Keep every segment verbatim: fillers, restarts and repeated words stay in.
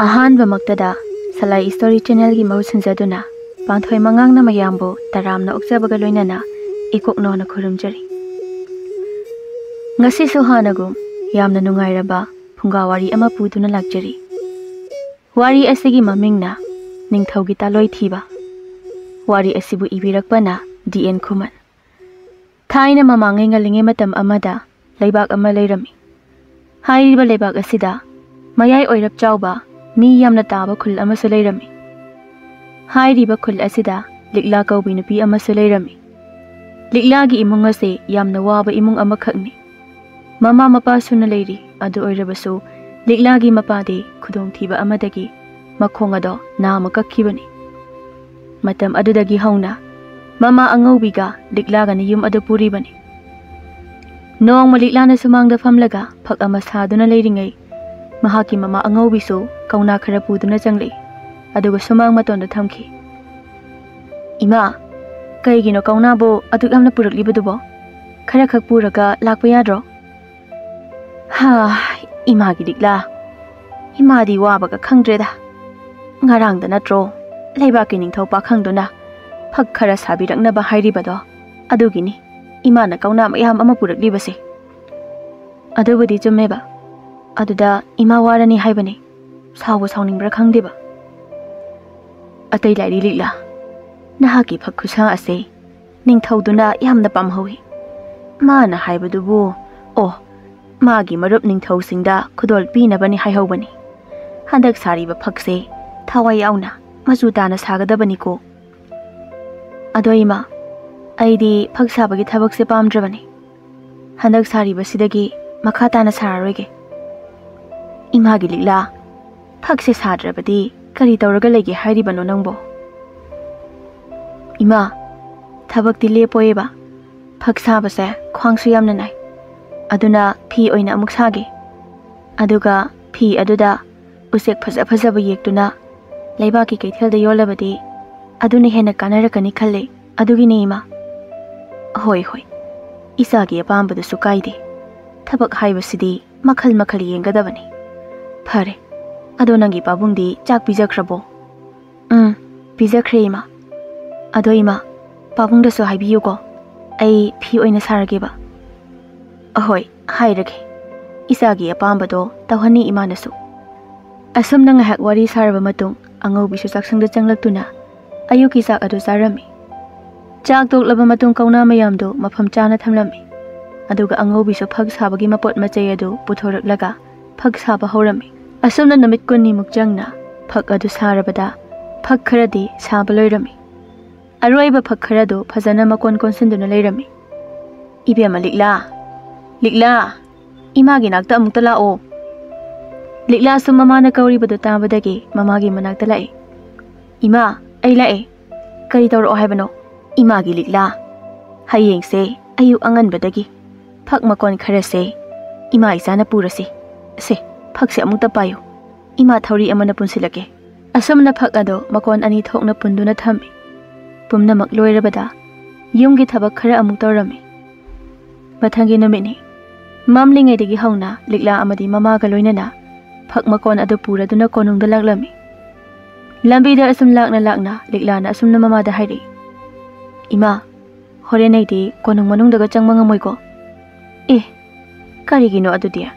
ꯑꯍꯥꯟꯕꯃꯛꯇꯗ ꯁꯂꯥꯏ story ꯆꯦꯅꯦꯜꯒꯤ ꯃꯍꯨꯠ ꯁꯤꯟꯖꯗꯨꯅ ꯄꯥꯟꯊꯣꯏ ꯃꯉꯥꯡꯅ ꯃꯌꯥꯝꯕꯨ ꯇꯔꯥꯝꯅ ꯑꯣꯛꯆꯕꯒ ꯂꯣꯏꯅꯅ ꯏꯀꯣꯛꯅꯣꯅ ꯈꯨꯔꯨꯝꯖꯔꯤ꯫ ꯉꯁꯤꯁꯨ ꯍꯥꯟꯅꯒꯨꯝ ꯌꯥꯝꯅ ꯅꯨꯡꯉꯥꯏꯔꯕ ꯐꯨꯡꯒꯥ ꯋꯥꯔꯤ ꯑꯃ ꯄꯨꯗꯨꯅ ꯂꯥꯛꯆꯔꯤ꯫ ꯋꯥꯔꯤ ꯑꯁꯤꯒꯤ ꯃꯃꯤꯡꯅ ꯅꯤꯡꯊꯧꯒꯤ ꯇꯥꯂꯣꯏ ꯊꯤꯕ꯫ ꯋꯥꯔꯤ ꯑꯁꯤꯕꯨ ꯏꯕꯤꯔꯛꯄꯅ ꯗꯤ ꯑꯦꯟ ꯈꯨꯃꯟ꯫ ꯊꯥꯏꯅ ꯃꯃꯥꯡꯉꯩ ꯉꯜꯂꯤꯉꯩ ꯃꯇꯝ ꯑꯃꯗ ꯂꯩꯕꯥꯛ ꯑꯃ ꯂꯩꯔꯝꯃꯤ꯫ ꯍꯥꯏꯔꯤꯕ ꯂꯩꯕꯥꯛ ꯑꯁꯤꯗ ꯃꯌꯥꯏ ꯑꯣꯏꯔꯞ ꯆꯥꯎꯕ ꯃꯤ ꯌꯥꯝꯅ ꯇꯥꯕ ꯈꯨꯜ ꯑꯃꯁꯨ ꯂꯩꯔꯝꯃꯤ꯫ ꯍꯥꯏꯔꯤꯕ ꯈꯨꯜ ꯑꯁꯤꯗ ꯂꯤꯛꯂꯥ ꯀꯧꯕꯤ ꯅꯨꯄꯤ ꯑꯃꯁꯨ ꯂꯩꯔꯝꯃꯤ꯫ ꯂꯤꯛꯂꯥꯒꯤ ꯏꯃꯨꯡ ꯑꯁꯤ ꯌꯥꯝꯅ ꯋꯥꯕ ꯏꯃꯨꯡ ꯑꯃꯈꯛꯅꯤ꯫ ꯃꯃꯥ ꯃꯄꯥ ꯁꯨꯅ ꯂꯩꯔꯤ, ꯑꯗꯨ ꯑꯣꯏꯔꯕꯁꯨ ꯂꯤꯛꯂꯥꯒꯤ ꯃꯄꯥꯗꯤ ꯈꯨꯗꯣꯡꯊꯤꯕ ꯑꯃꯗꯒꯤ ꯃꯈꯣꯡ ꯑꯗꯣ ꯅꯥꯝꯃ ꯀꯛꯈꯤꯕꯅꯤ꯫ ꯃꯇꯝ ꯑꯗꯨꯗꯒꯤ ꯍꯧꯅ ꯃꯃꯥ ꯑꯉꯧꯕꯤꯒ ꯂꯤꯛꯂꯥꯒꯅ ꯌꯨꯝ ꯑꯗꯨ ꯄꯨꯔꯤꯕꯅꯤ꯫ ꯅꯣꯡꯃ ꯂꯤꯛꯂꯥꯅ ꯁꯨꯃꯥꯡꯗ ꯐꯝꯂꯒ ꯐꯛ ꯑꯃ ꯁꯥꯗꯨꯅ ꯂꯩꯔꯤꯉꯩ, ꯃꯍꯥꯛꯀꯤ ꯃꯃꯥ ꯑꯉꯧꯕꯤꯁꯨ ꯀꯧꯅꯥ ꯈꯔ ꯄꯨꯗꯨꯅ ꯆꯪꯂꯛꯏ꯫ ꯑꯗꯨꯒ ꯁꯨꯃꯥꯡ ꯃꯇꯣꯟꯗ ꯊꯝꯈꯤ꯫ "ꯏꯃꯥ, ꯀꯩꯒꯤꯅꯣ ꯀꯧꯅꯥꯕꯨ ꯑꯗꯨꯛ ꯌꯥꯝꯅ ꯄꯨꯔꯛꯂꯤꯕꯗꯨꯕꯣ? ꯈꯔꯈꯛ ꯄꯨꯔꯒ ꯂꯥꯛꯄ ꯌꯥꯗ꯭ꯔꯣ?" "ꯍꯥ, ꯏꯃꯥꯒꯤ ꯂꯤꯛꯂꯥ, ꯏꯃꯥꯗꯤ ꯋꯥꯕꯒ ꯈꯪꯗ꯭ꯔꯦꯗ꯫ ꯉꯔꯥꯡꯗ ꯅꯠꯇ꯭ꯔꯣ ꯂꯩꯕꯥꯛꯀꯤ ꯅꯤꯡꯊꯧ ꯄꯥꯈꯪꯗꯨꯅ ꯐꯛ ꯈꯔ ꯁꯥꯕꯤꯔꯛꯅꯕ ꯍꯥꯏꯔꯤꯕꯗꯣ? ꯑꯗꯨꯒꯤꯅꯤ ꯏꯃꯥꯅ ꯀꯧꯅꯥ ꯃꯌꯥꯝ ꯑꯃ ꯄꯨꯔꯛꯂꯤꯕꯁꯦ꯫" "ꯑꯗꯨꯕꯨꯗꯤ ꯆꯨꯝꯃꯦꯕ꯫ ꯑꯗꯨꯗ ꯏꯃꯥ ꯋꯥꯔꯅꯤ ꯍꯥꯏꯕꯅꯤ꯫ ꯁꯥꯎꯕ ꯁꯥꯎꯅꯤꯡꯕ꯭ꯔꯥ ꯈꯪꯗꯦꯕ꯫ ꯑꯇꯩ ꯂꯥꯏꯔꯤ ꯂꯤꯛꯂꯥ, ꯅꯍꯥꯛꯀꯤ ꯐꯛ ꯈꯨꯁꯥ ꯑꯁꯦ ꯅꯤꯡꯊꯧꯗꯨꯅ ꯌꯥꯝꯅ ꯄꯥꯝꯍꯧꯏ꯫ ꯃꯥꯅ ꯍꯥꯏꯕꯗꯨꯕꯨ, ꯑꯣ, ꯃꯥꯒꯤ ꯃꯔꯨꯞ ꯅꯤꯡꯊꯧꯁꯤꯡꯗ ꯈꯨꯗꯣꯜ ꯄꯤꯅꯕꯅꯤ ꯍꯥꯏꯍꯧꯕꯅꯤ꯫ ꯍꯟꯗꯛ ꯁꯥꯔꯤꯕ ꯐꯛꯁꯦ ꯊꯋꯥꯏ ꯌꯥꯎꯅ ꯃꯆꯨ ꯇꯥꯅ ꯁꯥꯒꯗꯕꯅꯤꯀꯣ꯫" "ꯑꯗꯣ ꯏꯃꯥ, ꯑꯩꯗꯤ ꯐꯛ ꯁꯥꯕꯒꯤ ꯊꯕꯛꯁꯦ ꯄꯥꯝꯗ꯭ꯔꯕꯅꯤ꯫ ꯍꯟꯗꯛ ꯁꯥꯔꯤꯕꯁꯤꯗꯒꯤ ꯃꯈꯥ ꯇꯥꯅ ꯁꯥꯔꯔꯣꯏꯒꯦ꯫" "ꯏꯃꯥꯒꯤ ꯂꯤꯛꯂꯥ, ꯐꯛꯁꯦ ꯁꯥꯗ꯭ꯔꯕꯗꯤ ꯀꯔꯤ ꯇꯧꯔꯒ ꯂꯩꯒꯦ ꯍꯥꯏꯔꯤꯕꯅꯣ ꯅꯪꯕꯣ?" "ꯏꯃꯥ, ꯊꯕꯛꯇꯤ ꯂꯦꯞꯄꯣꯏꯌꯦꯕ꯫ ꯐꯛ ꯁꯥꯕꯁꯦ ꯈ꯭ꯋꯥꯡꯁꯨ ꯌꯥꯝꯅ ꯅꯥꯏ꯫ ꯑꯗꯨꯅ ꯐꯤ ꯑꯣꯏꯅ ꯑꯃꯨꯛ ꯁꯥꯒꯦ꯫ ꯑꯗꯨꯒ ꯐꯤ ꯑꯗꯨꯗ ꯎꯆꯦꯛ ꯐꯖ ꯐꯖꯕ ꯌꯦꯛꯇꯨꯅ ꯂꯩꯕꯥꯛꯀꯤ ꯀꯩꯊꯦꯜꯗ ꯌꯣꯜꯂꯕꯗꯤ ꯑꯗꯨꯅ ꯍꯦꯟꯅ ꯀꯥꯟꯅꯔꯛꯀꯅꯤ ꯈꯜꯂꯦ꯫ ꯑꯗꯨꯒꯤꯅꯦ ꯏꯃꯥ꯫" "ꯍꯣꯏ, ꯍꯣꯏ, ꯏꯆꯥꯒꯤ ꯑꯄꯥꯝꯕꯗꯨꯁꯨ ꯀꯥꯏꯗꯦ꯫ ꯊꯕꯛ ꯍꯥꯏꯕꯁꯤꯗꯤ ꯃꯈꯜ ꯃꯈꯜ ꯌꯦꯡꯒꯗꯕꯅꯤ꯫ ꯐꯔꯦ, ꯑꯗꯣ ꯅꯪꯒꯤ ꯄꯥꯕꯨꯡꯗꯤ ꯆꯥꯛ ꯄꯤꯖꯈ꯭ꯔꯕꯣ? ꯎꯝ, ꯄꯤꯖꯈ꯭ꯔꯦ ꯏꯃꯥ꯫ ꯑꯗꯣ ꯏꯃꯥ, ꯄꯥꯕꯨꯡꯗꯁꯨ ꯍꯥꯏꯕꯤꯌꯨꯀꯣ, ꯑꯩ ꯐꯤ ꯑꯣꯏꯅ ꯁꯥꯔꯒꯦꯕ꯫ ꯑꯍꯣꯏ, ꯍꯥꯏꯔꯒꯦ꯫ ꯏꯆꯥꯒꯤ ꯑꯄꯥꯝꯕꯗꯣ ꯇꯧꯍꯟꯅꯤ ꯏꯃꯥꯅꯁꯨ꯫ ꯑꯁꯨꯝꯅ ꯉꯥꯏꯍꯥꯛ ꯋꯥꯔꯤ ꯁꯥꯔꯕ ꯃꯇꯨꯡ, ꯑꯉꯧꯕꯤꯁꯨ ꯆꯥꯛꯁꯪꯗ ꯆꯪꯂꯛꯇꯨꯅ ꯑꯌꯨꯛꯀꯤ ꯆꯥꯛ ꯑꯗꯨ ꯆꯥꯔꯝꯃꯤ꯫ ꯆꯥꯛ ꯇꯣꯛꯂꯕ ꯃꯇꯨꯡ ꯀꯧꯅꯥ ꯃꯌꯥꯝꯗꯨ ꯃꯐꯝ ꯆꯥꯅ ꯊꯝꯂꯝꯃꯤ꯫ ꯑꯗꯨꯒ ꯑꯉꯧꯕꯤꯁꯨ ꯐꯛ ꯁꯥꯕꯒꯤ ꯃꯄꯣꯠ ꯃꯆꯩ ꯑꯗꯨ ꯄꯨꯊꯣꯔꯛꯂꯒ ꯐꯛ ꯁꯥꯕ ꯍꯧꯔꯝꯃꯤ꯫ ꯑꯁꯨꯝꯅ ꯅꯨꯃꯤꯠ ꯀꯨꯟꯅꯤꯃꯨꯛ ꯆꯪꯅ ꯐꯛ ꯑꯗꯨ ꯁꯥꯔꯕꯗ ꯐꯛ ꯈꯔꯗꯤ ꯁꯥꯕ ꯂꯣꯏꯔꯝꯃꯤ꯫ ꯑꯔꯣꯏꯕ ꯐꯛ ꯈꯔꯗꯨ ꯐꯖꯅ ꯃꯀꯣꯟ ꯀꯣꯟꯁꯤꯟꯗꯨꯅ ꯂꯩꯔꯝꯃꯤ꯫ "ꯏꯕꯦꯝꯃ ꯂꯤꯛꯂꯥ, ꯂꯤꯛꯂꯥ, ꯏꯃꯥꯒꯤ ꯅꯥꯛꯇ ꯑꯃꯨꯛꯇ ꯂꯥꯛꯑꯣ!" ꯂꯤꯛꯂꯥꯁꯨ ꯃꯃꯥꯅ ꯀꯧꯔꯤꯕꯗꯨ ꯇꯥꯕꯗꯒꯤ ꯃꯃꯥꯒꯤ ꯃꯅꯥꯛꯇ ꯂꯥꯛꯏ꯫ "ꯏꯃꯥ, ꯑꯩ ꯂꯥꯛꯑꯦ꯫ ꯀꯔꯤ ꯇꯧꯔꯛꯑꯣ ꯍꯥꯏꯕꯅꯣ?" "ꯏꯃꯥꯒꯤ ꯂꯤꯛꯂꯥ, ꯍꯌꯦꯡꯁꯦ ꯑꯌꯨꯛ ꯑꯉꯟꯕꯗꯒꯤ ꯐꯛ ꯃꯀꯣꯟ ꯈꯔꯁꯦ ꯏꯃꯥ ꯏꯆꯥꯅ ꯄꯨꯔꯁꯤ꯫ ꯁꯦ, ꯐꯛꯁꯦ ꯑꯃꯨꯛꯇ ꯄꯥꯏꯌꯨ꯫ ꯏꯃꯥ ꯊꯧꯔꯤ ꯑꯃꯅ ꯄꯨꯟꯁꯤꯜꯂꯛꯀꯦ꯫" ꯑꯁꯨꯝꯅ ꯐꯛ ꯑꯗꯣ ꯃꯀꯣꯟ ꯑꯅꯤ ꯊꯣꯛꯅ ꯄꯨꯟꯗꯨꯅ ꯊꯝꯃꯤ꯫ ꯄꯨꯝꯅꯃꯛ ꯂꯣꯏꯔꯕꯗ ꯌꯨꯝꯒꯤ ꯊꯕꯛ ꯈꯔ ꯑꯃꯨꯛ ꯇꯧꯔꯝꯃꯤ꯫ ꯃꯊꯪꯒꯤ ꯅꯨꯃꯤꯠꯅꯤ꯫ ꯃꯝꯂꯤꯉꯩꯗꯒꯤ ꯍꯧꯅ ꯂꯤꯛꯂꯥ ꯑꯃꯗꯤ ꯃꯃꯥꯒ ꯂꯣꯏꯅꯅ ꯐꯛ ꯃꯀꯣꯟ ꯑꯗꯨ ꯄꯨꯔꯗꯨꯅ ꯀꯣꯅꯨꯡꯗ ꯂꯥꯛꯂꯝꯃꯤ꯫ ꯂꯝꯕꯤꯗ ꯑꯁꯨꯝ ꯂꯥꯛꯅ ꯂꯥꯛꯅ ꯂꯤꯛꯂꯥꯅ ꯑꯁꯨꯝꯅ ꯃꯃꯥꯗ ꯍꯥꯏꯔꯛꯏ, "ꯏꯃꯥ, ꯍꯣꯔꯦꯟ ꯑꯩꯗꯤ ꯀꯣꯅꯨꯡ ꯃꯅꯨꯡꯗꯒ ꯆꯪꯕ ꯉꯝꯃꯣꯏꯀꯣ?" "ꯑꯦ, ꯀꯔꯤꯒꯤꯅꯣ ꯑꯗꯨꯗꯤ?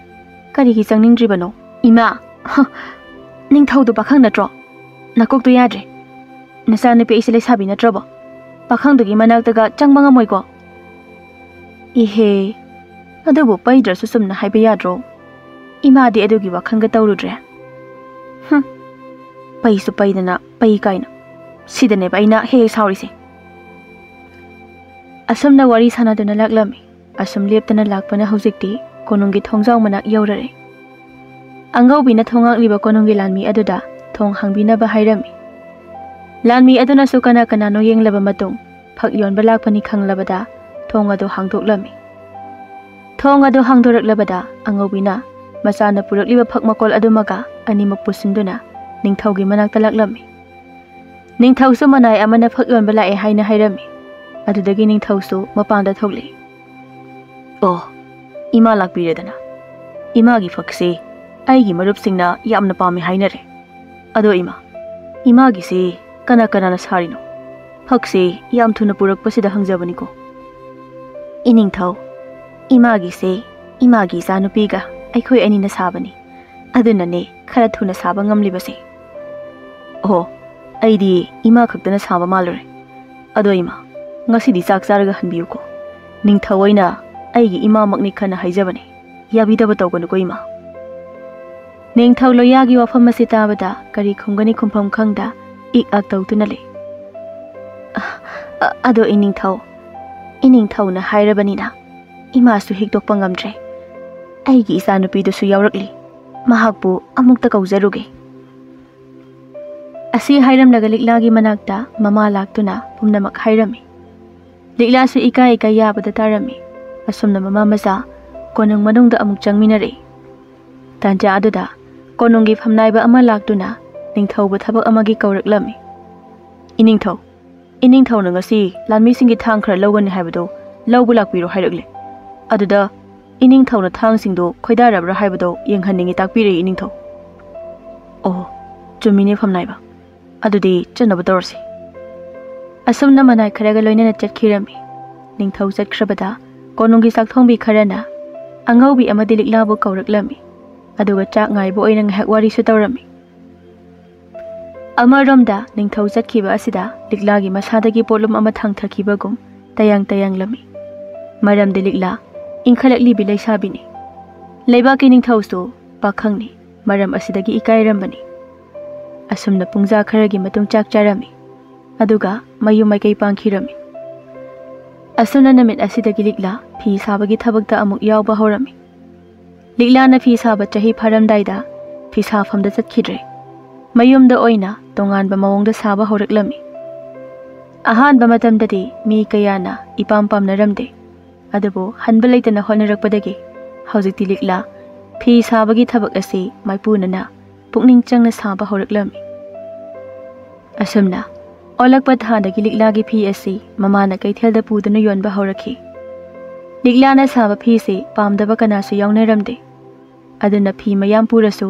ꯀꯔꯤꯒꯤ ꯆꯪꯅꯤꯡꯗ꯭ꯔꯤꯕꯅꯣ?" "ꯏꯃꯥ, ꯍ, ꯅꯤꯡꯊꯧꯗꯨ ꯄꯥꯈꯪ ꯅꯠꯇ꯭ꯔꯣ? ꯅꯀꯣꯛꯇꯨ ꯌꯥꯗ꯭ꯔꯦ꯫ ꯅꯆꯥꯅꯨꯄꯤ ꯑꯩꯁꯦ ꯂꯩꯁꯥꯕꯤ ꯅꯠꯇ꯭ꯔꯕꯣ? ꯄꯥꯈꯪꯗꯨꯒꯤ ꯃꯅꯥꯛꯇꯒ ꯆꯪꯕ ꯉꯝꯃꯣꯏꯀꯣ?" "ꯏꯍꯦ, ꯑꯗꯨꯕꯨ ꯄꯩꯗ꯭ꯔꯁꯨ ꯆꯨꯝꯅ ꯍꯥꯏꯕ ꯌꯥꯗ꯭ꯔꯣ? ꯏꯃꯥꯗꯤ ꯑꯗꯨꯒꯤ ꯋꯥꯈꯜꯒ ꯇꯧꯔꯨꯗ꯭ꯔꯦ꯫ ꯍꯨꯝ, ꯄꯩꯁꯨ ꯄꯩꯗꯅ ꯄꯩ ꯀꯥꯏꯅ꯫ ꯁꯤꯗꯅꯦꯕ ꯑꯩꯅ ꯍꯦꯛ ꯍꯦꯛ ꯁꯥꯎꯔꯤꯁꯦ꯫" ꯑꯁꯨꯝꯅ ꯋꯥꯔꯤ ꯁꯥꯟꯅꯗꯨꯅ ꯂꯥꯛꯂꯝꯃꯤ꯫ ꯑꯁꯨꯝ ꯂꯦꯞꯇꯅ ꯂꯥꯛꯄꯅ ꯍꯧꯖꯤꯛꯇꯤ ꯀꯣꯅꯨꯡꯒꯤ ꯊꯣꯡꯖꯥꯎ ꯃꯅꯥꯛ ꯌꯧꯔꯔꯦ꯫ ꯑꯉꯧꯕꯤꯅ ꯊꯣꯡꯉꯥꯛꯂꯤꯕ ꯀꯣꯅꯨꯡꯒꯤ ꯂꯥꯟꯃꯤ ꯑꯗꯨꯗ ꯊꯣꯡ ꯍꯥꯡꯕꯤꯅꯕ ꯍꯥꯏꯔꯝꯃꯤ꯫ ꯂꯥꯟꯃꯤ ꯑꯗꯨꯅꯁꯨ ꯀꯅꯥ ꯀꯅꯥꯅꯣ ꯌꯦꯡꯂꯕ ꯃꯇꯨꯡ ꯐꯛ ꯌꯣꯟꯕ ꯂꯥꯛꯄꯅꯤ ꯈꯪꯂꯕꯗ ꯊꯣꯡ ꯑꯗꯨ ꯍꯥꯡꯗꯣꯛꯂꯝꯃꯤ꯫ ꯊꯣꯡ ꯑꯗꯨ ꯍꯥꯡꯗꯣꯔꯛꯂꯕꯗ ꯑꯉꯧꯕꯤꯅ ꯃꯆꯥꯅ ꯄꯨꯔꯛꯂꯤꯕ ꯐꯛ ꯃꯀꯣꯜ ꯑꯗꯨꯃꯒ ꯑꯅꯤꯃꯛ ꯄꯨꯁꯤꯟꯗꯨꯅ ꯅꯤꯡꯊꯧꯒꯤ ꯃꯅꯥꯛꯇ ꯂꯥꯛꯂꯝꯃꯤ꯫ ꯅꯤꯡꯊꯧꯁꯨ ꯃꯅꯥꯏ ꯑꯃꯅ ꯐꯛ ꯌꯣꯟꯕ ꯂꯥꯛꯑꯦ ꯍꯥꯏꯅ ꯍꯥꯏꯔꯝꯃꯤ꯫ ꯑꯗꯨꯗꯒꯤ ꯅꯤꯡꯊꯧꯁꯨ ꯃꯄꯥꯟꯗ ꯊꯣꯛꯂꯛꯏ꯫ "ꯑꯣ, ꯏꯃꯥ ꯂꯥꯛꯄꯤꯔꯦꯗꯅ꯫ ꯏꯃꯥꯒꯤ ꯐꯛꯁꯤ ꯑꯩꯒꯤ ꯃꯔꯨꯞꯁꯤꯡꯅ ꯌꯥꯝꯅ ꯄꯥꯝꯃꯤ ꯍꯥꯏꯅꯔꯦ꯫ ꯑꯗꯣ ꯏꯃꯥ, ꯏꯃꯥꯒꯤꯁꯤ ꯀꯅꯥ ꯀꯅꯥꯅ ꯁꯥꯔꯤꯅꯣ? ꯐꯛꯁꯤ ꯌꯥꯝ ꯊꯨꯅ ꯄꯨꯔꯛꯄꯁꯤꯗ ꯍꯪꯖꯕꯅꯤꯀꯣ꯫ ꯏꯅꯤꯡꯊꯧ, ꯏꯃꯥꯒꯤꯁꯦ ꯏꯃꯥꯒꯤ ꯏꯆꯥꯅꯨꯄꯤꯒ ꯑꯩꯈꯣꯏ ꯑꯅꯤꯅ ꯁꯥꯕꯅꯤ꯫ ꯑꯗꯨꯅꯅꯦ ꯈꯔ ꯊꯨꯅ ꯁꯥꯕ ꯉꯝꯂꯤꯕꯁꯦ꯫ ꯑꯣ, ꯑꯩꯗꯤ ꯏꯃꯥ ꯈꯛꯇꯅ ꯁꯥꯕ ꯃꯥꯜꯂꯨꯔꯦ꯫ ꯑꯗꯣ ꯏꯃꯥ, ꯉꯁꯤꯗꯤ ꯆꯥꯛ ꯆꯥꯔꯒ ꯍꯟꯕꯤꯌꯨꯀꯣ꯫ ꯅꯤꯡꯊꯧ ꯑꯣꯏꯅ ꯑꯩꯒꯤ ꯏꯃꯥꯃꯛꯅꯤ ꯈꯟꯅ ꯍꯥꯏꯖꯕꯅꯦ꯫ ꯌꯥꯕꯤꯗꯕ ꯇꯧꯒꯅꯨꯀꯣ ꯏꯃꯥ꯫ ꯅꯤꯡꯊꯧ ꯂꯣꯌꯥꯒꯤ ꯋꯥꯐꯝ ꯑꯁꯤ ꯇꯥꯕꯗ ꯀꯔꯤ ꯈꯨꯝꯒꯅꯤ ꯈꯨꯝꯐꯝ ꯈꯪꯗ ꯏꯛ ꯑꯛ ꯇꯧꯗꯨꯅ ꯂꯩ꯫ ꯑ, ꯑ, ꯑꯗꯣ ꯏꯅꯤꯡꯊꯧ, ꯏꯅꯤꯡꯊꯧꯅ ꯍꯥꯏꯔꯕꯅꯤꯅ ꯏꯃꯥꯁꯨ ꯍꯤꯛꯇꯣꯛꯄ ꯉꯝꯗ꯭ꯔꯦ꯫ ꯑꯩꯒꯤ ꯏꯆꯥꯅꯨꯄꯤꯗꯨꯁꯨ ꯌꯥꯎꯔꯛꯂꯤ꯫ ꯃꯍꯥꯛꯄꯨ ꯑꯃꯨꯛꯇ ꯀꯧꯖꯔꯨꯒꯦ꯫ ꯑꯁꯤ ꯍꯥꯏꯔꯝꯂꯒ ꯂꯤꯛꯂꯥꯒꯤ ꯃꯅꯥꯛꯇ ꯃꯃꯥ ꯂꯥꯛꯇꯨꯅ ꯄꯨꯝꯅꯃꯛ ꯍꯥꯏꯔꯝꯃꯤ꯫ ꯂꯤꯛꯂꯥꯁꯨ ꯏꯀꯥꯏ ꯏꯀꯥꯏ ꯌꯥꯕꯗ ꯇꯥꯔꯝꯃꯤ꯫ ꯑꯁꯨꯝꯅ ꯃꯃꯥ ꯃꯆꯥ ꯀꯣꯅꯨꯡ ꯃꯅꯨꯡꯗ ꯑꯃꯨꯛ ꯆꯪꯃꯤꯟꯅꯔꯛꯏ꯫ ꯇꯥꯟꯖꯥ ꯑꯗꯨꯗ ꯀꯣꯅꯨꯡꯒꯤ ꯐꯝꯅꯥꯏꯕ ꯑꯃ ꯂꯥꯛꯇꯨꯅ ꯅꯤꯡꯊꯧꯕꯨ ꯊꯕꯛ ꯑꯃꯒꯤ ꯀꯧꯔꯛꯂꯝꯃꯤ꯫ "ꯏꯅꯤꯡꯊꯧ, ꯏꯅꯤꯡꯊꯧꯅ ꯉꯁꯤ ꯂꯥꯟꯃꯤꯁꯤꯡꯒꯤ ꯊꯥꯡ ꯈꯔ ꯂꯧꯒꯅꯤ ꯍꯥꯏꯕꯗꯨ ꯂꯧꯕ ꯂꯥꯛꯄꯤꯔꯣ ꯍꯥꯏꯔꯛꯂꯦ꯫ ꯑꯗꯨꯗ ꯏꯅꯤꯡꯊꯧꯅ ꯊꯥꯡꯁꯤꯡꯗꯨ ꯈꯣꯏꯗꯥꯔꯕ꯭ꯔꯥ ꯍꯥꯏꯕꯗꯨ ꯌꯦꯡꯍꯟꯅꯤꯡꯏ ꯇꯥꯛꯄꯤꯔꯛꯏ ꯏꯅꯤꯡꯊꯧ꯫" "ꯑꯣ, ꯆꯨꯝꯃꯤꯅꯦ ꯐꯝꯅꯥꯏꯕ꯫ ꯑꯗꯨꯗꯤ ꯆꯠꯅꯕ ꯇꯧꯔꯁꯤ꯫" ꯑꯁꯨꯝꯅ ꯃꯅꯥꯏ ꯈꯔꯒ ꯂꯣꯏꯅꯅ ꯆꯠꯈꯤꯔꯝꯃꯤ꯫ ꯅꯤꯡꯊꯧ ꯆꯠꯈ꯭ꯔꯕꯗ ꯀꯣꯅꯨꯡꯒꯤ ꯆꯥꯛꯊꯣꯡꯕꯤ ꯈꯔꯅ ꯑꯉꯧꯕꯤ ꯑꯃꯗꯤ ꯂꯤꯛꯂꯥꯕꯨ ꯀꯧꯔꯛꯂꯝꯃꯤ꯫ ꯑꯗꯨꯒ ꯆꯥꯛ ꯉꯥꯏꯕ ꯑꯣꯏꯅ ꯉꯥꯏꯍꯥꯛ ꯋꯥꯔꯤꯁꯨ ꯇꯧꯔꯝꯃꯤ꯫ ꯑꯃꯔꯣꯝꯗ ꯅꯤꯡꯊꯧ ꯆꯠꯈꯤꯕ ꯑꯁꯤꯗ ꯂꯤꯛꯂꯥꯒꯤ ꯃꯁꯥꯗꯒꯤ ꯄꯣꯠꯂꯨꯝ ꯑꯃ ꯊꯥꯡꯊꯈꯤꯕꯒꯨꯝ ꯇꯌꯥꯡ ꯇꯌꯥꯡꯂꯝꯃꯤ꯫ ꯃꯔꯝꯗꯤ ꯂꯤꯛꯂꯥ ꯏꯪꯈꯠꯂꯛꯂꯤꯕꯤ ꯂꯩꯁꯥꯕꯤꯅꯤ꯫ ꯂꯩꯕꯥꯛꯀꯤ ꯅꯤꯡꯊꯧꯁꯨ ꯄꯥꯈꯪꯅꯤ꯫ ꯃꯔꯝ ꯑꯁꯤꯗꯒꯤ ꯏꯀꯥꯏꯔꯝꯕꯅꯤ꯫ ꯑꯁꯨꯝꯅ ꯄꯨꯡꯖꯥ ꯈꯔꯒꯤ ꯃꯇꯨꯡ ꯆꯥꯛ ꯆꯥꯔꯝꯃꯤ꯫ ꯑꯗꯨꯒ ꯃꯌꯨꯝ ꯃꯥꯏꯀꯩ ꯄꯥꯡꯈꯤꯔꯝꯃꯤ꯫ ꯑꯁꯨꯝꯅ ꯅꯨꯃꯤꯠ ꯑꯁꯤꯗꯒꯤ ꯂꯤꯛꯂꯥ ꯐꯤ ꯁꯥꯕꯒꯤ ꯊꯕꯛꯇ ꯑꯃꯨꯛ ꯌꯥꯎꯕ ꯍꯧꯔꯝꯃꯤ꯫ ꯂꯤꯛꯂꯥꯅ ꯐꯤ ꯁꯥꯕ ꯆꯍꯤ ꯐꯥꯔꯝꯗꯥꯏꯗ ꯐꯤ ꯁꯥꯐꯝꯗ ꯆꯠꯈꯤꯗ꯭ꯔꯦ꯫ ꯃꯌꯨꯝꯗ ꯑꯣꯏꯅ ꯇꯣꯉꯥꯟꯕ ꯃꯑꯣꯡꯗ ꯁꯥꯕ ꯍꯧꯔꯛꯂꯝꯃꯤ꯫ ꯑꯍꯥꯟꯕ ꯃꯇꯝꯗꯗꯤ ꯃꯤ ꯀꯌꯥꯅ ꯏꯄꯥꯝ ꯄꯥꯝꯅꯔꯝꯗꯦ꯫ ꯑꯗꯨꯕꯨ ꯍꯟꯕ ꯂꯩꯇꯅ ꯍꯣꯠꯅꯔꯛꯄꯗꯒꯤ ꯍꯧꯖꯤꯛꯇꯤ ꯂꯤꯛꯂꯥ ꯐꯤ ꯁꯥꯕꯒꯤ ꯊꯕꯛ ꯑꯁꯤ ꯃꯥꯏꯄꯨꯅꯅ ꯄꯨꯛꯅꯤꯡ ꯆꯪꯅ ꯁꯥꯕ ꯍꯧꯔꯛꯂꯝꯃꯤ꯫ ꯑꯁꯨꯝꯅ ꯑꯣꯜꯂꯛꯄ ꯊꯥꯗꯒꯤ ꯂꯤꯛꯂꯥꯒꯤ ꯐꯤ ꯑꯁꯤ ꯃꯃꯥꯅ ꯀꯩꯊꯦꯜꯗ ꯄꯨꯗꯨꯅ ꯌꯣꯟꯕ ꯍꯧꯔꯛꯈꯤ꯫ ꯂꯤꯛꯂꯥꯅ ꯁꯥꯕ ꯐꯤꯁꯤ ꯄꯥꯝꯗꯕ ꯀꯅꯥꯁꯨ ꯌꯥꯎꯅꯔꯝꯗꯦ꯫ ꯑꯗꯨꯅ ꯐꯤ ꯃꯌꯥꯝ ꯄꯨꯔꯁꯨ,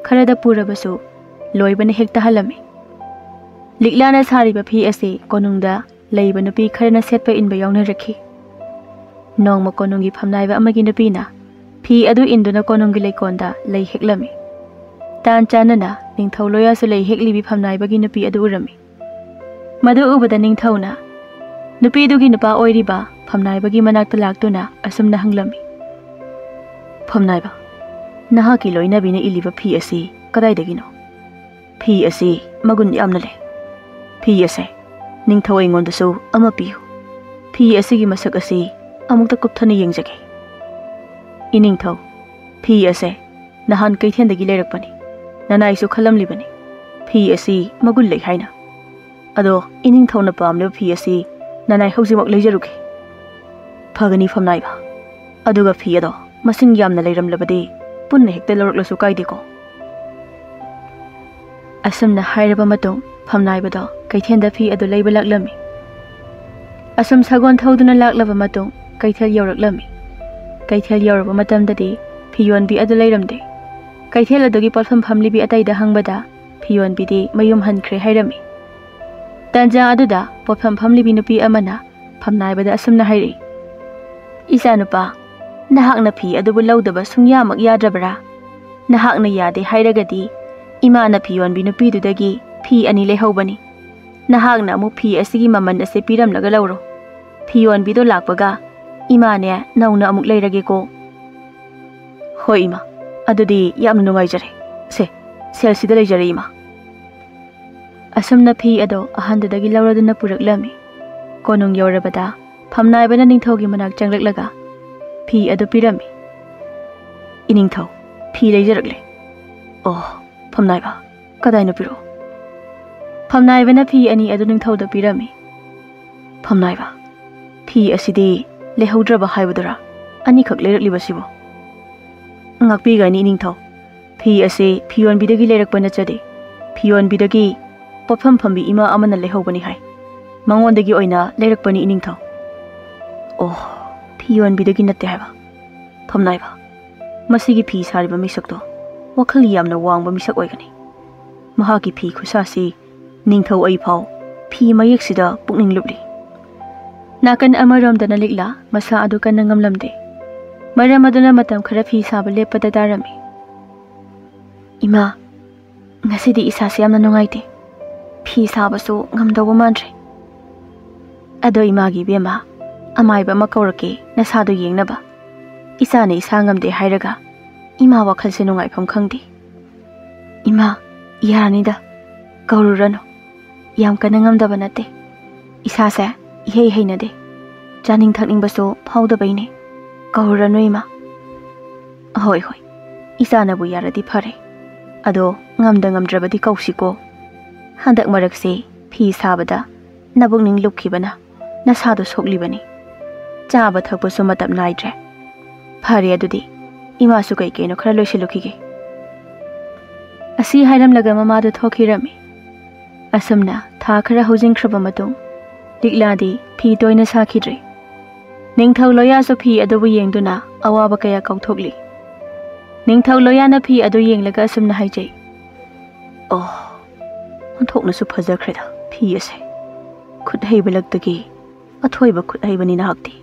ꯈꯔꯗ ꯄꯨꯔꯕꯁꯨ, ꯂꯣꯏꯕꯅ ꯍꯦꯛ ꯇꯥꯍꯜꯂꯝꯃꯤ꯫ ꯂꯤꯛꯂꯥꯅ ꯁꯥꯔꯤꯕ ꯐꯤ ꯑꯁꯤ ꯀꯣꯅꯨꯡꯗ ꯂꯩꯕ ꯅꯨꯄꯤ ꯈꯔꯅ ꯁꯦꯠꯄ ꯏꯟꯕ ꯌꯥꯎꯅꯔꯛꯈꯤ꯫ ꯅꯣꯡꯃ ꯀꯣꯅꯨꯡꯒꯤ ꯐꯝꯅꯥꯏꯕ ꯑꯃꯒꯤ ꯅꯨꯄꯤꯅ ꯐꯤ ꯑꯗꯨ ꯏꯟꯗꯨꯅ ꯀꯣꯅꯨꯡꯒꯤ ꯂꯩꯀꯣꯜꯗ ꯂꯩ ꯍꯦꯛꯂꯝꯃꯤ꯫ ꯇꯥꯟ ꯆꯥꯅꯅ ꯅꯤꯡꯊꯧ ꯂꯣꯌꯥꯁꯨ ꯂꯩ ꯍꯦꯛꯂꯤꯕꯤ ꯐꯝꯅꯥꯏꯕꯒꯤ ꯅꯨꯄꯤ ꯑꯗꯨ ꯎꯔꯝꯃꯤ꯫ ꯃꯗꯨ ꯎꯕꯗ ꯅꯤꯡꯊꯧꯅ ꯅꯨꯄꯤꯗꯨꯒꯤ ꯅꯨꯄꯥ ꯑꯣꯏꯔꯤꯕ ꯐꯝꯅꯥꯏꯕꯒꯤ ꯃꯅꯥꯛꯇ ꯂꯥꯛꯇꯨꯅ ꯑꯁꯨꯝꯅ ꯍꯪꯂꯝꯃꯤ, "ꯐꯝꯅꯥꯏꯕ, ꯅꯍꯥꯛꯀꯤ ꯂꯣꯏꯅꯕꯤꯅ ꯏꯜꯂꯤꯕ ꯐꯤ ꯑꯁꯤ ꯀꯗꯥꯏꯗꯒꯤꯅꯣ? ꯐꯤ ꯑꯁꯤ ꯃꯒꯨꯟ ꯌꯥꯝꯅ ꯂꯩ꯫ ꯐꯤ ꯑꯁꯦ ꯅꯤꯡꯊꯧ ꯑꯩꯉꯣꯟꯗꯁꯨ ꯑꯃ ꯄꯤꯌꯨ꯫ ꯐꯤ ꯑꯁꯤꯒꯤ ꯃꯁꯛ ꯑꯁꯤ ꯑꯃꯨꯛꯇ ꯀꯨꯞꯊꯅ ꯌꯦꯡꯖꯒꯦ꯫ ꯏꯅꯤꯡꯊꯧ, ꯐꯤ ꯑꯁꯦ ꯅꯍꯥꯟ ꯀꯩꯊꯦꯜꯗꯒꯤ ꯂꯩꯔꯛꯄꯅꯤ꯫ ꯅꯅꯥꯏꯁꯨ ꯈꯜꯂꯝꯂꯤꯕꯅꯤ, ꯐꯤ ꯑꯁꯤ ꯃꯒꯨꯟ ꯂꯩ ꯍꯥꯏꯅ꯫ ꯑꯗꯣ ꯏꯅꯤꯡꯊꯧꯅ ꯄꯥꯝꯂꯤꯕ ꯐꯤ ꯑꯁꯤ ꯅꯅꯥꯏ ꯍꯧꯖꯤꯛꯃꯛ ꯂꯩꯖꯔꯨꯒꯦ꯫" "ꯐꯒꯅꯤ ꯐꯝꯅꯥꯏꯕ꯫ ꯑꯗꯨꯒ ꯐꯤ ꯑꯗꯣ ꯃꯁꯤꯡ ꯌꯥꯝꯅ ꯂꯩꯔꯝꯂꯕꯗꯤ ꯄꯨꯟꯅ ꯍꯦꯛꯇ ꯂꯧꯔꯛꯂꯁꯨ ꯀꯥꯏꯗꯦꯀꯣ?" ꯑꯁꯨꯝꯅ ꯍꯥꯏꯔꯕ ꯃꯇꯨꯡ ꯐꯝꯅꯥꯏꯕꯗꯣ ꯀꯩꯊꯦꯜꯗ ꯐꯤ ꯑꯗꯨ ꯂꯩꯕ ꯂꯥꯛꯂꯝꯃꯤ꯫ ꯑꯁꯨꯝ ꯁꯒꯣꯜ ꯊꯧꯗꯨꯅ ꯂꯥꯛꯂꯕ ꯃꯇꯨꯡ ꯀꯩꯊꯦꯜ ꯌꯧꯔꯛꯂꯝꯃꯤ꯫ ꯀꯩꯊꯦꯜ ꯌꯧꯔꯕ ꯃꯇꯝꯗꯗꯤ ꯐꯤ ꯌꯣꯟꯕꯤ ꯑꯗꯨ ꯂꯩꯔꯝꯗꯦ꯫ ꯀꯩꯊꯦꯜ ꯑꯗꯨꯒꯤ ꯄꯣꯠꯐꯝ ꯐꯝꯂꯤꯕꯤ ꯑꯇꯩꯗ ꯍꯪꯕꯗ ꯐꯤ ꯌꯣꯟꯕꯤꯗꯤ ꯃꯌꯨꯝ ꯍꯟꯈ꯭ꯔꯦ ꯍꯥꯏꯔꯝꯃꯤ꯫ ꯇꯟꯖꯥ ꯑꯗꯨꯗ ꯄꯣꯠꯐꯝ ꯐꯝꯂꯤꯕꯤ ꯅꯨꯄꯤ ꯑꯃꯅ ꯐꯝꯅꯥꯏꯕꯗ ꯑꯁꯨꯝꯅ ꯍꯥꯏꯔꯛꯏ, "ꯏꯆꯥꯅꯨꯄꯥ, ꯅꯍꯥꯛꯅ ꯐꯤ ꯑꯗꯨꯕꯨ ꯂꯧꯗꯕ ꯁꯨꯡꯌꯥꯃꯛ ꯌꯥꯗ꯭ꯔꯕꯔꯥ? ꯅꯍꯥꯛꯅ ꯌꯥꯗꯦ ꯍꯥꯏꯔꯒꯗꯤ ꯏꯃꯥꯅ ꯐꯤ ꯌꯣꯟꯕꯤ ꯅꯨꯄꯤꯗꯨꯗꯒꯤ ꯐꯤ ꯑꯅꯤ ꯂꯩꯍꯧꯕꯅꯤ꯫ ꯅꯍꯥꯛꯅ ꯑꯃꯨꯛ ꯐꯤ ꯑꯁꯤꯒꯤ ꯃꯃꯜ ꯑꯁꯦ ꯄꯤꯔꯝꯂꯒ ꯂꯧꯔꯣ꯫ ꯐꯤ ꯌꯣꯟꯕꯤꯗꯣ ꯂꯥꯛꯄꯒ ꯏꯃꯥꯅꯦ ꯅꯧꯅ ꯑꯃꯨꯛ ꯂꯩꯔꯒꯦꯀꯣ꯫" "ꯍꯣꯏ ꯏꯃꯥ, ꯑꯗꯨꯗꯤ ꯌꯥꯝꯅ ꯅꯨꯡꯉꯥꯏꯖꯔꯦ꯫ ꯁꯦ, ꯁꯦꯜꯁꯤꯗ ꯂꯩꯖꯔꯦ ꯏꯃꯥ꯫" ꯑꯁꯨꯝꯅ ꯐꯤ ꯑꯗꯣ ꯑꯍꯟꯗꯨꯗꯒꯤ ꯂꯧꯔꯗꯨꯅ ꯄꯨꯔꯛꯂꯝꯃꯤ꯫ ꯀꯣꯅꯨꯡ ꯌꯧꯔꯕꯗ ꯐꯝꯅꯥꯏꯕꯅ ꯅꯤꯡꯊꯧꯒꯤ ꯃꯅꯥꯛ ꯆꯪꯂꯛꯂꯒ ꯐꯤ ꯑꯗꯨ ꯄꯤꯔꯝꯃꯤ꯫ "ꯏꯅꯤꯡꯊꯧ, ꯐꯤ ꯂꯩꯖꯔꯛꯂꯦ꯫" "ꯑꯣ, ꯐꯝꯅꯥꯏꯕ, ꯀꯗꯥꯏꯅꯣ ꯄꯤꯔꯛꯑꯣ꯫" ꯐꯝꯅꯥꯏꯕꯅ ꯐꯤ ꯑꯅꯤ ꯑꯗꯨ ꯅꯤꯡꯊꯧꯗ ꯄꯤꯔꯝꯃꯤ꯫ "ꯐꯝꯅꯥꯏꯕ, ꯐꯤ ꯑꯁꯤꯗꯤ ꯂꯩꯍꯧꯗ꯭ꯔꯕ ꯍꯥꯏꯕꯗꯨꯔꯥ? ꯑꯅꯤꯈꯛ ꯂꯩꯔꯛꯂꯤꯕꯁꯤꯕꯨ?" "ꯉꯥꯛꯄꯤꯒꯅꯤ ꯏꯅꯤꯡꯊꯧ, ꯐꯤ ꯑꯁꯤ ꯐꯤꯌꯣꯟꯕꯤꯗꯒꯤ ꯂꯩꯔꯛꯄ ꯅꯠꯆꯗꯦ꯫ ꯐꯤꯌꯣꯟꯕꯤꯗꯒꯤ ꯄꯣꯠꯐꯝ ꯐꯝꯕꯤ ꯏꯃꯥ ꯑꯃꯅ ꯂꯩꯍꯧꯕꯅꯤ ꯍꯥꯏ꯫ ꯃꯉꯣꯟꯗꯒꯤ ꯑꯣꯏꯅ ꯂꯩꯔꯛꯄꯅꯤ ꯏꯅꯤꯡꯊꯧ꯫" "ꯑꯣ, ꯐꯤꯌꯣꯟꯕꯤꯗꯒꯤ ꯅꯠꯇꯦ ꯍꯥꯏꯕ? ꯐꯝꯅꯥꯏꯕ, ꯃꯁꯤꯒꯤ ꯐꯤ ꯁꯥꯔꯤꯕ ꯃꯤꯁꯛꯇꯣ ꯋꯥꯈꯜ ꯌꯥꯝꯅ ꯋꯥꯡꯕ ꯃꯤꯁꯛ ꯑꯣꯏꯒꯅꯤ꯫ ꯃꯍꯥꯛꯀꯤ ꯐꯤ ꯈꯨꯠꯁꯥꯁꯤ ꯅꯤꯡꯊꯧ ꯑꯩꯐꯥꯎ ꯐꯤ ꯃꯌꯦꯛꯁꯤꯗ ꯄꯨꯛꯅꯤꯡ ꯂꯨꯞꯂꯤ꯫ ꯅꯥꯀꯟ ꯑꯃꯔꯣꯝꯗꯅ ꯂꯤꯛꯂꯥ ꯃꯁꯥ ꯑꯗꯨ ꯀꯟꯅ ꯉꯝꯂꯝꯗꯦ꯫ ꯃꯔꯝ ꯑꯗꯨꯅ ꯃꯇꯝ ꯈꯔ ꯐꯤ ꯁꯥꯕ ꯂꯦꯞꯄꯗ ꯇꯥꯔꯝꯃꯤ꯫ "ꯏꯃꯥ, ꯉꯁꯤꯗꯤ ꯏꯁꯥꯁꯦ ꯌꯥꯝꯅ ꯅꯨꯡꯉꯥꯏꯇꯦ꯫ ꯐꯤ ꯁꯥꯕꯁꯨ ꯉꯝꯗꯧꯕ ꯃꯥꯟꯗ꯭ꯔꯦ꯫ ꯑꯗꯣ ꯏꯃꯥꯒꯤ ꯏꯕꯦꯝꯃ, ꯑꯃꯥꯏꯕ ꯑꯃ ꯀꯧꯔꯛꯀꯦ ꯅꯁꯥꯗꯣ ꯌꯦꯡꯅꯕ꯫ ꯏꯆꯥꯅ ꯏꯁꯥ ꯉꯝꯗꯦ ꯍꯥꯏꯔꯒ ꯏꯃꯥ ꯋꯥꯈꯜꯁꯦ ꯅꯨꯡꯉꯥꯏꯐꯝ ꯈꯪꯗꯦ꯫" "ꯏꯃꯥ, ꯌꯥꯔꯅꯤꯗ, ꯀꯧꯔꯨꯔꯅꯨ꯫ ꯌꯥꯝ ꯀꯟꯅ ꯉꯝꯗꯕ ꯅꯠꯇꯦ꯫ ꯏꯁꯥꯁꯦ ꯏꯍꯩ ꯍꯩꯅꯗꯦ꯫ ꯆꯥꯅꯤꯡ ꯊꯛꯅꯤꯡꯕꯁꯨ ꯐꯥꯎꯗꯕꯩꯅꯦ꯫ ꯀꯧꯔꯨꯔꯅꯨ ꯏꯃꯥ꯫" "ꯍꯣꯏ, ꯍꯣꯏ, ꯏꯆꯥꯅꯕꯨ ꯌꯥꯔꯗꯤ ꯐꯔꯦ꯫ ꯑꯗꯣ ꯉꯝꯗ ꯉꯝꯗ꯭ꯔꯕꯗꯤ ꯀꯧꯁꯤꯀꯣ꯫ ꯍꯟꯗꯛ ꯃꯔꯛꯁꯦ ꯐꯤ ꯁꯥꯕꯗ ꯅꯕꯨꯛꯅꯤꯡ ꯂꯨꯞꯈꯤꯕꯅ ꯅꯁꯥꯗꯣ ꯁꯣꯛꯂꯤꯕꯅꯤ꯫ ꯆꯥꯕ ꯊꯛꯄꯁꯨ ꯃꯇꯝ ꯅꯥꯏꯗ꯭ꯔꯦ꯫ ꯐꯔꯦ ꯑꯗꯨꯗꯤ, ꯏꯃꯥꯁꯨ ꯀꯩ ꯀꯩꯅꯣ ꯈꯔ ꯂꯣꯏꯁꯤꯜꯂꯨꯈꯤꯒꯦ꯫" ꯑꯁꯤ ꯍꯥꯏꯔꯝꯂꯒ ꯃꯃꯥꯗꯨ ꯊꯣꯛꯈꯤꯔꯝꯃꯤ꯫ ꯑꯁꯨꯝꯅ ꯊꯥ ꯈꯔ ꯍꯧꯖꯤꯟꯈ꯭ꯔꯕ ꯃꯇꯨꯡ, ꯂꯤꯛꯂꯥꯗꯤ ꯐꯤ ꯇꯣꯏꯅ ꯁꯥꯈꯤꯗ꯭ꯔꯦ꯫ ꯅꯤꯡꯊꯧ ꯂꯣꯌꯥꯁꯨ ꯐꯤ ꯑꯗꯨꯕꯨ ꯌꯦꯡꯗꯨꯅ ꯑꯋꯥꯕ ꯀꯌꯥ ꯀꯥꯎꯊꯣꯛꯂꯤ꯫ ꯅꯤꯡꯊꯧ ꯂꯣꯌꯥꯅ ꯐꯤ ꯑꯗꯨ ꯌꯦꯡꯂꯒ ꯑꯁꯨꯝꯅ ꯍꯥꯏꯖꯩ, "ꯑꯣ, ꯑꯣꯟꯊꯣꯛꯅꯁꯨ ꯐꯖꯈ꯭ꯔꯦꯗ ꯐꯤ ꯑꯁꯦ꯫ ꯈꯨꯠ ꯍꯩꯕ ꯂꯛꯇꯒꯤ ꯑꯊꯣꯏꯕ ꯈꯨꯠ ꯍꯩꯕꯅꯤ ꯅꯍꯥꯛꯇꯤ꯫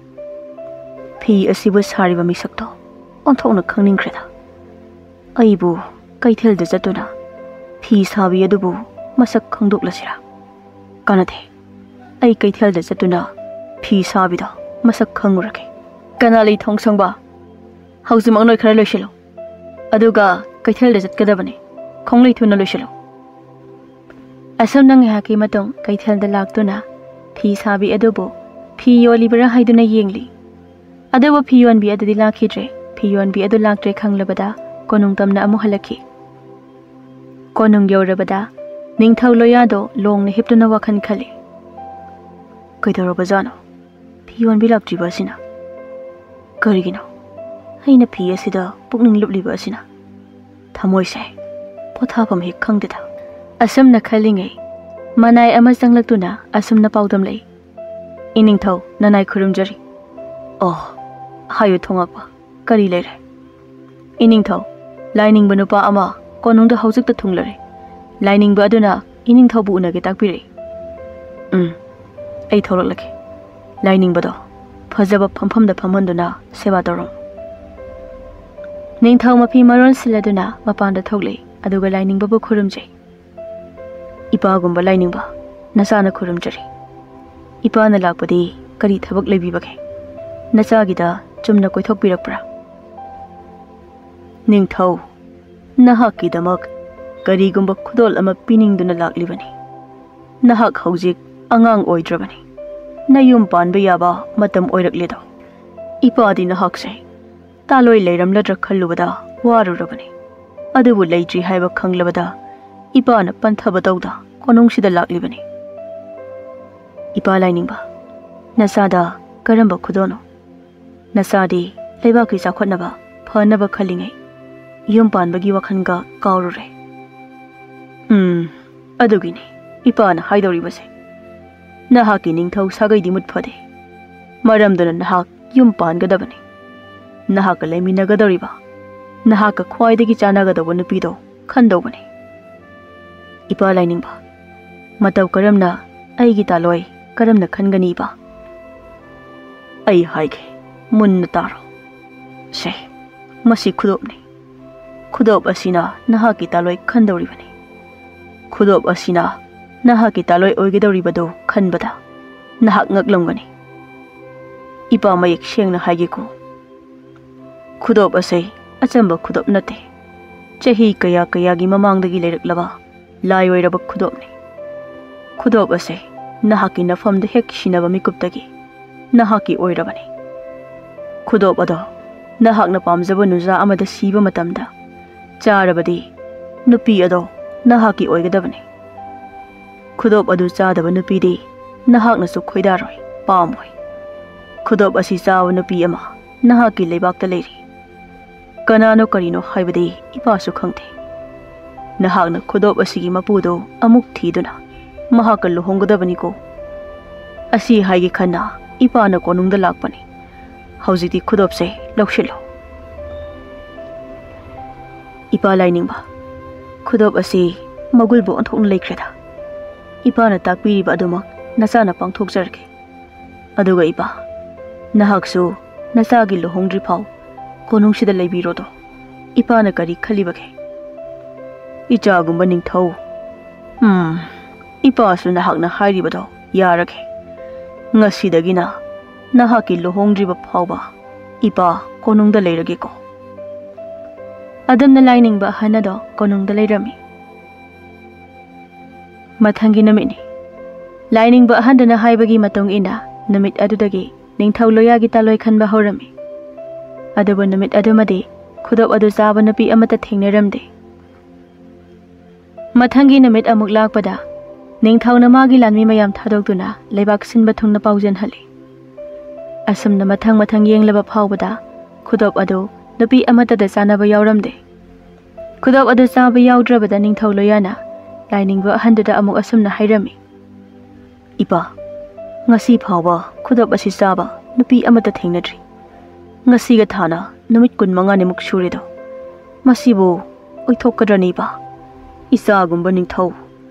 ꯐꯤ ꯑꯁꯤꯕꯨ ꯁꯥꯔꯤꯕ ꯃꯤꯁꯛꯇꯣ ꯑꯣꯟꯊꯣꯛꯅ ꯈꯪꯅꯤꯡꯈ꯭ꯔꯦꯗ꯫ ꯑꯩꯕꯨ ꯀꯩꯊꯦꯜꯗ ꯆꯠꯇꯨꯅ ꯐꯤ ꯁꯥꯕꯤ ꯑꯗꯨꯕꯨ ꯃꯁꯛ ꯈꯪꯗꯣꯛꯂꯁꯤꯔꯥ? ꯀꯥꯟꯅꯗꯦ, ꯑꯩ ꯀꯩꯊꯦꯜꯗ ꯆꯠꯇꯨꯅ ꯐꯤ ꯁꯥꯕꯤꯗꯣ ꯃꯁꯛ ꯈꯪꯉꯨꯔꯒꯦ꯫" "ꯀꯅꯥ ꯂꯩ ꯊꯣꯡꯁꯪꯕ? ꯍꯧꯖꯤꯛꯃꯛ ꯅꯣꯏ ꯈꯔ ꯂꯣꯏꯁꯤꯜꯂꯨ꯫ ꯑꯗꯨꯒ ꯀꯩꯊꯦꯜꯗ ꯆꯠꯀꯗꯕꯅꯤ꯫ ꯈꯣꯡꯂꯩ ꯊꯨꯅ ꯂꯣꯏꯁꯤꯜꯂꯨ꯫" ꯑꯁꯨꯝꯅ ꯉꯥꯏꯍꯥꯛꯀꯤ ꯃꯇꯨꯡ ꯀꯩꯊꯦꯜꯗ ꯂꯥꯛꯇꯨꯅ ꯐꯤ ꯁꯥꯕꯤ ꯑꯗꯨꯕꯨ ꯐꯤ ꯌꯣꯜꯂꯤꯕ꯭ꯔꯥ ꯍꯥꯏꯗꯨꯅ ꯌꯦꯡꯂꯤ꯫ ꯑꯗꯨꯕꯨ ꯐꯤ ꯌꯣꯟꯕꯤ ꯑꯗꯨꯗꯤ ꯂꯥꯛꯈꯤꯗ꯭ꯔꯦ꯫ ꯐꯤ ꯌꯣꯟꯕꯤ ꯑꯗꯨ ꯂꯥꯛꯇ꯭ꯔꯦ ꯈꯪꯂꯕꯗ ꯀꯣꯅꯨꯡ ꯇꯝꯅ ꯑꯃꯨꯛ ꯍꯜꯂꯛꯈꯤ꯫ ꯀꯣꯅꯨꯡ ꯌꯧꯔꯕꯗ ꯅꯤꯡꯊꯧ ꯂꯣꯌꯥꯗꯣ ꯂꯣꯡꯅ ꯍꯤꯞꯇꯨꯅ ꯋꯥꯈꯜ ꯈꯜꯂꯤ꯫ "ꯀꯩꯗꯧꯔꯕꯖꯥꯠꯅꯣ? ꯐꯤ ꯌꯣꯟꯕꯤ ꯂꯥꯛꯇ꯭ꯔꯤꯕ ꯑꯁꯤꯅ? ꯀꯔꯤꯒꯤꯅꯣ ꯑꯩꯅ ꯐꯤ ꯑꯁꯤꯗ ꯄꯨꯛꯅꯤꯡ ꯂꯨꯞꯂꯤꯕ ꯑꯁꯤꯅ? ꯊꯃꯣꯏꯁꯦ ꯄꯣꯊꯥꯐꯝ ꯍꯦꯛ ꯈꯪꯗꯦꯗ꯫" ꯑꯁꯨꯝꯅ ꯈꯜꯂꯤꯉꯩ ꯃꯅꯥꯏ ꯑꯃ ꯆꯪꯂꯛꯇꯨꯅ ꯑꯁꯨꯝꯅ ꯄꯥꯎꯗꯝꯂꯛꯏ, "ꯏꯅꯤꯡꯊꯧ, ꯅꯅꯥꯏ ꯈꯨꯔꯨꯝꯖꯔꯤ꯫" "ꯑꯣ, ꯍꯥꯏꯌꯨ ꯊꯣꯉꯛꯄ, ꯀꯔꯤ ꯂꯩꯔꯦ?" "ꯏꯅꯤꯡꯊꯧ, ꯂꯥꯏꯅꯤꯡꯕ ꯅꯨꯄꯥ ꯑꯃ ꯀꯣꯅꯨꯡꯗ ꯍꯧꯖꯤꯛꯇ ꯊꯨꯡꯂꯔꯦ꯫ ꯂꯥꯏꯅꯤꯡꯕ ꯑꯗꯨꯅ ꯏꯅꯤꯡꯊꯧꯕꯨ ꯎꯅꯒꯦ ꯇꯥꯛꯄꯤꯔꯛꯏ꯫" "ꯎꯝ, ꯑꯩ ꯊꯣꯛꯂꯛꯂꯒꯦ꯫ ꯂꯥꯏꯅꯤꯡꯕꯗꯣ ꯐꯖꯕ ꯐꯝꯐꯝꯗ ꯐꯝꯍꯟꯗꯨꯅ ꯁꯦꯕꯥ ꯇꯧꯔꯝꯃꯨ꯫" ꯅꯤꯡꯊꯧ ꯃꯐꯤ ꯃꯔꯣꯟ ꯁꯤꯜꯂꯗꯨꯅ ꯃꯄꯥꯟꯗ ꯊꯣꯛꯂꯛꯏ, ꯑꯗꯨꯒ ꯂꯥꯏꯅꯤꯡꯕꯕꯨ ꯈꯨꯔꯨꯝꯖꯩ꯫ "ꯏꯄꯥꯒꯨꯝꯕ ꯂꯥꯏꯅꯤꯡꯕ, ꯅꯆꯥꯅ ꯈꯨꯔꯨꯝꯖꯔꯤ꯫ ꯏꯄꯥꯅ ꯂꯥꯛꯄꯗꯤ ꯀꯔꯤ ꯊꯕꯛ ꯂꯩꯕꯤꯕꯒꯦ? ꯅꯆꯥꯒꯤꯗ ꯆꯨꯝꯅ ꯀꯣꯏꯊꯣꯛꯄꯤꯔꯛꯄ꯭ꯔꯥ?" "ꯅꯤꯡꯊꯧ, ꯅꯍꯥꯛꯀꯤꯗꯃꯛ ꯀꯔꯤꯒꯨꯝꯕ ꯈꯨꯗꯣꯜ ꯑꯃ ꯄꯤꯅꯤꯡꯗꯨꯅ ꯂꯥꯛꯂꯤꯕꯅꯤ꯫ ꯅꯍꯥꯛ ꯍꯧꯖꯤꯛ ꯑꯉꯥꯡ ꯑꯣꯏꯗ꯭ꯔꯕꯅꯤ꯫ ꯅꯌꯨꯝ ꯄꯥꯟꯕ ꯌꯥꯕ ꯃꯇꯝ ꯑꯣꯏꯔꯛꯂꯦꯗꯣ꯫ ꯏꯄꯥꯗꯤ ꯅꯍꯥꯛꯁꯦ ꯇꯥꯂꯣꯏ ꯂꯩꯔꯝꯂꯗ꯭ꯔꯥ ꯈꯜꯂꯨꯕꯗ ꯋꯥꯔꯨꯔꯕꯅꯤ꯫ ꯑꯗꯨꯕꯨ ꯂꯩꯇ꯭ꯔꯤ ꯍꯥꯏꯕ ꯈꯪꯂꯕꯗ ꯏꯄꯥꯅ ꯄꯟꯊꯕ ꯇꯧꯗ ꯀꯣꯅꯨꯡꯁꯤꯗ ꯂꯥꯛꯂꯤꯕꯅꯤ꯫" "ꯏꯄꯥ ꯂꯥꯏꯅꯤꯡꯕ, ꯅꯆꯥꯗ ꯀꯔꯝꯕ ꯈꯨꯗꯣꯜꯅꯣ? ꯅꯆꯥꯗꯤ ꯂꯩꯕꯥꯛꯀꯤ ꯆꯥꯎꯈꯠꯅꯕ, ꯐꯅꯕ ꯈꯜꯂꯤꯉꯩ ꯌꯨꯝ ꯄꯥꯟꯕꯒꯤ ꯋꯥꯈꯜꯒ ꯀꯥꯎꯔꯨꯔꯦ꯫" "ꯎꯝ, ꯑꯗꯨꯒꯤꯅꯤ ꯏꯄꯥꯅ ꯍꯥꯏꯗꯧꯔꯤꯕꯁꯦ꯫ ꯅꯍꯥꯛꯀꯤ ꯅꯤꯡꯊꯧ ꯁꯥꯒꯩꯗꯤ ꯃꯨꯠ ꯐꯗꯦ꯫ ꯃꯔꯝꯗꯨꯅ ꯅꯍꯥꯛ ꯌꯨꯝ ꯄꯥꯟꯒꯗꯕꯅꯤ꯫ ꯅꯍꯥꯛꯀ ꯂꯩꯃꯤꯟꯅꯒꯗꯧꯔꯤꯕ, ꯅꯍꯥꯛꯀ ꯈ꯭ꯋꯥꯏꯗꯒꯤ ꯆꯥꯟꯅꯒꯗꯧꯕ ꯅꯨꯄꯤꯗꯣ ꯈꯟꯗꯧꯕꯅꯤ꯫" "ꯏꯄꯥ ꯂꯥꯏꯅꯤꯡꯕ, ꯃꯇꯧ ꯀꯔꯝꯅ ꯑꯩꯒꯤ ꯇꯥꯂꯣꯏ ꯀꯔꯝꯅ ꯈꯟꯒꯅꯤꯕ?" "ꯑꯩ ꯍꯥꯏꯒꯦ, ꯃꯨꯟꯅ ꯇꯥꯔꯣ꯫ ꯁꯦ, ꯃꯁꯤ ꯈꯨꯗꯣꯞꯅꯤ꯫ ꯈꯨꯗꯣꯞ ꯑꯁꯤꯅ ꯅꯍꯥꯛꯀꯤ ꯇꯥꯂꯣꯏ ꯈꯟꯗꯧꯔꯤꯕꯅꯤ꯫ ꯈꯨꯗꯣꯞ ꯑꯁꯤꯅ ꯅꯍꯥꯛꯀꯤ ꯇꯥꯂꯣꯏ ꯑꯣꯏꯒꯗꯧꯔꯤꯕꯗꯨ ꯈꯟꯕꯗ ꯅꯍꯥꯛ ꯉꯛꯂꯝꯒꯅꯤ꯫ ꯏꯄꯥ ꯃꯌꯦꯛ ꯁꯦꯡꯅ ꯍꯥꯏꯒꯦꯀꯣ, ꯈꯨꯗꯣꯞ ꯑꯁꯤ ꯑꯆꯝꯕ ꯈꯨꯗꯣꯞ ꯅꯠꯇꯦ꯫ ꯆꯍꯤ ꯀꯌꯥ ꯀꯌꯥꯒꯤ ꯃꯃꯥꯡꯗꯒꯤ ꯂꯩꯔꯛꯂꯕ ꯂꯥꯏ ꯑꯣꯏꯔꯕ ꯈꯨꯗꯣꯞꯅꯤ꯫ ꯈꯨꯗꯣꯞ ꯑꯁꯤ ꯅꯍꯥꯛꯀꯤ ꯅꯐꯝꯗ ꯍꯦꯛ ꯁꯤꯟꯅꯕ ꯃꯤꯀꯨꯞꯇꯒꯤ ꯅꯍꯥꯛꯀꯤ ꯑꯣꯏꯔꯕꯅꯤ꯫ ꯈꯨꯗꯣꯞ ꯑꯗꯣ ꯅꯍꯥꯛꯅ ꯄꯥꯝꯖꯕ ꯅꯨꯖꯥ ꯑꯃꯗ ꯁꯤꯕ ꯃꯇꯝꯗ ꯆꯥꯔꯕꯗꯤ ꯅꯨꯄꯤ ꯑꯗꯣ ꯅꯍꯥꯛꯀꯤ ꯑꯣꯏꯒꯗꯕꯅꯤ꯫ ꯈꯨꯗꯣꯞ ꯑꯗꯨ ꯆꯥꯗꯕ ꯅꯨꯄꯤꯗꯤ ꯅꯍꯥꯛꯅꯁꯨ ꯈꯣꯏꯗꯥꯔꯣꯏ, ꯄꯥꯝꯃꯣꯏ꯫ ꯈꯨꯗꯣꯞ ꯑꯁꯤ ꯆꯥꯕ ꯅꯨꯄꯤ ꯑꯃ ꯅꯍꯥꯛꯀꯤ ꯂꯩꯕꯥꯛꯇ ꯂꯩꯔꯤ꯫ ꯀꯅꯥꯅꯣ ꯀꯔꯤꯅꯣ ꯍꯥꯏꯕꯗꯤ ꯏꯄꯥꯁꯨ ꯈꯪꯗꯦ꯫ ꯅꯍꯥꯛꯅ ꯈꯨꯗꯣꯞ ꯑꯁꯤꯒꯤ ꯃꯄꯨꯗꯨ ꯑꯃꯨꯛ ꯊꯤꯗꯨꯅ ꯃꯍꯥꯛꯀ ꯂꯨꯍꯣꯡꯒꯗꯕꯅꯤꯀꯣ꯫ ꯑꯁꯤ ꯍꯥꯏꯒꯦ ꯈꯟꯅ ꯏꯄꯥꯅ ꯀꯣꯅꯨꯡꯗ ꯂꯥꯛꯄꯅꯤ꯫ ꯍꯧꯖꯤꯛꯇꯤ ꯈꯨꯗꯣꯞꯁꯦ ꯂꯧꯁꯤꯜꯂꯣ꯫" ꯏꯄꯥ ꯂꯥꯏꯅꯤꯡꯕ, ꯈꯨꯗꯣꯞ ꯑꯁꯤ ꯃꯒꯨꯜꯕꯨ ꯑꯣꯟꯊꯣꯛꯅ ꯂꯩꯈ꯭ꯔꯦꯗ꯫ ꯏꯄꯥꯅ ꯇꯥꯛꯄꯤꯔꯤꯕ ꯑꯗꯨꯃꯛ ꯅꯆꯥꯅ ꯄꯥꯡꯊꯣꯛꯆꯔꯒꯦ꯫ ꯑꯗꯨꯒ ꯏꯄꯥ, ꯅꯍꯥꯛꯁꯨ ꯅꯆꯥꯒꯤ ꯂꯨꯍꯣꯡꯗ꯭ꯔꯤ ꯐꯥꯎ ꯀꯣꯅꯨꯡꯁꯤꯗ ꯂꯩꯕꯤꯔꯣꯗꯣ꯫ ꯏꯄꯥꯅ ꯀꯔꯤ ꯈꯜꯂꯤꯕꯒꯦ? ꯏꯆꯥꯒꯨꯝꯕ ꯅꯤꯡꯊꯧ꯫ ꯎꯝ, ꯏꯄꯥꯁꯨ ꯅꯍꯥꯛꯅ ꯍꯥꯏꯔꯤꯕꯗꯣ ꯌꯥꯔꯒꯦ꯫ ꯉꯁꯤꯗꯒꯤꯅ ꯅꯍꯥꯛꯀꯤ ꯂꯨꯍꯣꯡꯗ꯭ꯔꯤꯕ ꯐꯥꯎꯕ ꯏꯄꯥ ꯀꯣꯅꯨꯡꯗ ꯂꯩꯔꯒꯦꯀꯣ꯫ ꯑꯗꯨꯝꯅ ꯂꯥꯏꯅꯤꯡꯕ ꯑꯍꯟ ꯑꯗꯣ ꯀꯣꯅꯨꯡꯗ ꯂꯩꯔꯝꯃꯤ꯫ ꯃꯊꯪꯒꯤ ꯅꯨꯃꯤꯠꯅꯤ꯫ ꯂꯥꯏꯅꯤꯡꯕ ꯑꯍꯟꯗꯨꯅ ꯍꯥꯏꯕꯒꯤ ꯃꯇꯨꯡ ꯏꯟꯅ ꯅꯨꯃꯤꯠ ꯑꯗꯨꯗꯒꯤ ꯅꯤꯡꯊꯧ ꯂꯣꯌꯥꯒꯤ ꯇꯥꯂꯣꯏ ꯈꯟꯕ ꯍꯧꯔꯝꯃꯤ꯫ ꯑꯗꯨꯕꯨ ꯅꯨꯃꯤꯠ ꯑꯗꯨꯃꯗꯤ ꯈꯨꯗꯣꯞ ꯑꯗꯨ ꯆꯥꯕ ꯅꯨꯄꯤ ꯑꯃꯠꯇ ꯊꯦꯡꯅꯔꯝꯗꯦ꯫ ꯃꯊꯪꯒꯤ ꯅꯨꯃꯤꯠ ꯑꯃꯨꯛ ꯂꯥꯛꯄꯗ ꯅꯤꯡꯊꯧꯅ ꯃꯥꯒꯤ ꯂꯥꯟꯃꯤ ꯃꯌꯥꯝ ꯊꯥꯗꯣꯛꯇꯨꯅ ꯂꯩꯕꯥꯛ ꯁꯤꯟꯕ ꯊꯨꯡꯅ ꯄꯥꯎꯖꯦꯜꯍꯜꯂꯤ꯫ ꯑꯁꯨꯝꯅ ꯃꯊꯪ ꯃꯊꯪ ꯌꯦꯡꯂꯕ ꯐꯥꯎꯕꯗ ꯈꯨꯗꯣꯞ ꯑꯗꯨ ꯅꯨꯄꯤ ꯑꯃꯠꯇꯗ ꯆꯥꯅꯕ ꯌꯥꯎꯔꯝꯗꯦ꯫ ꯈꯨꯗꯣꯞ ꯑꯗꯨ ꯆꯥꯕ ꯌꯥꯎꯗ꯭ꯔꯕꯗ ꯅꯤꯡꯊꯧ ꯂꯣꯌꯥꯅ ꯂꯥꯏꯅꯤꯡꯕ ꯑꯍꯟꯗꯨꯗ ꯑꯃꯨꯛ ꯑꯁꯨꯝꯅ ꯍꯥꯏꯔꯝꯃꯤ, "ꯏꯄꯥ, ꯉꯁꯤ ꯐꯥꯎꯕ ꯈꯨꯗꯣꯞ ꯑꯁꯤ ꯆꯥꯕ ꯅꯨꯄꯤ ꯑꯃꯠꯇ ꯊꯦꯡꯅꯗ꯭ꯔꯤ꯫ ꯉꯁꯤꯒ ꯊꯥꯅ ꯅꯨꯃꯤꯠ ꯀꯨꯟꯃꯉꯥꯅꯤꯃꯨꯛ ꯁꯨꯔꯦꯗꯣ꯫ ꯃꯁꯤꯕꯨ ꯑꯣꯏꯊꯣꯛꯀꯗ꯭ꯔꯅꯦ ꯏꯄꯥ? ꯏꯆꯥꯒꯨꯝꯕ ꯅꯤꯡꯊꯧ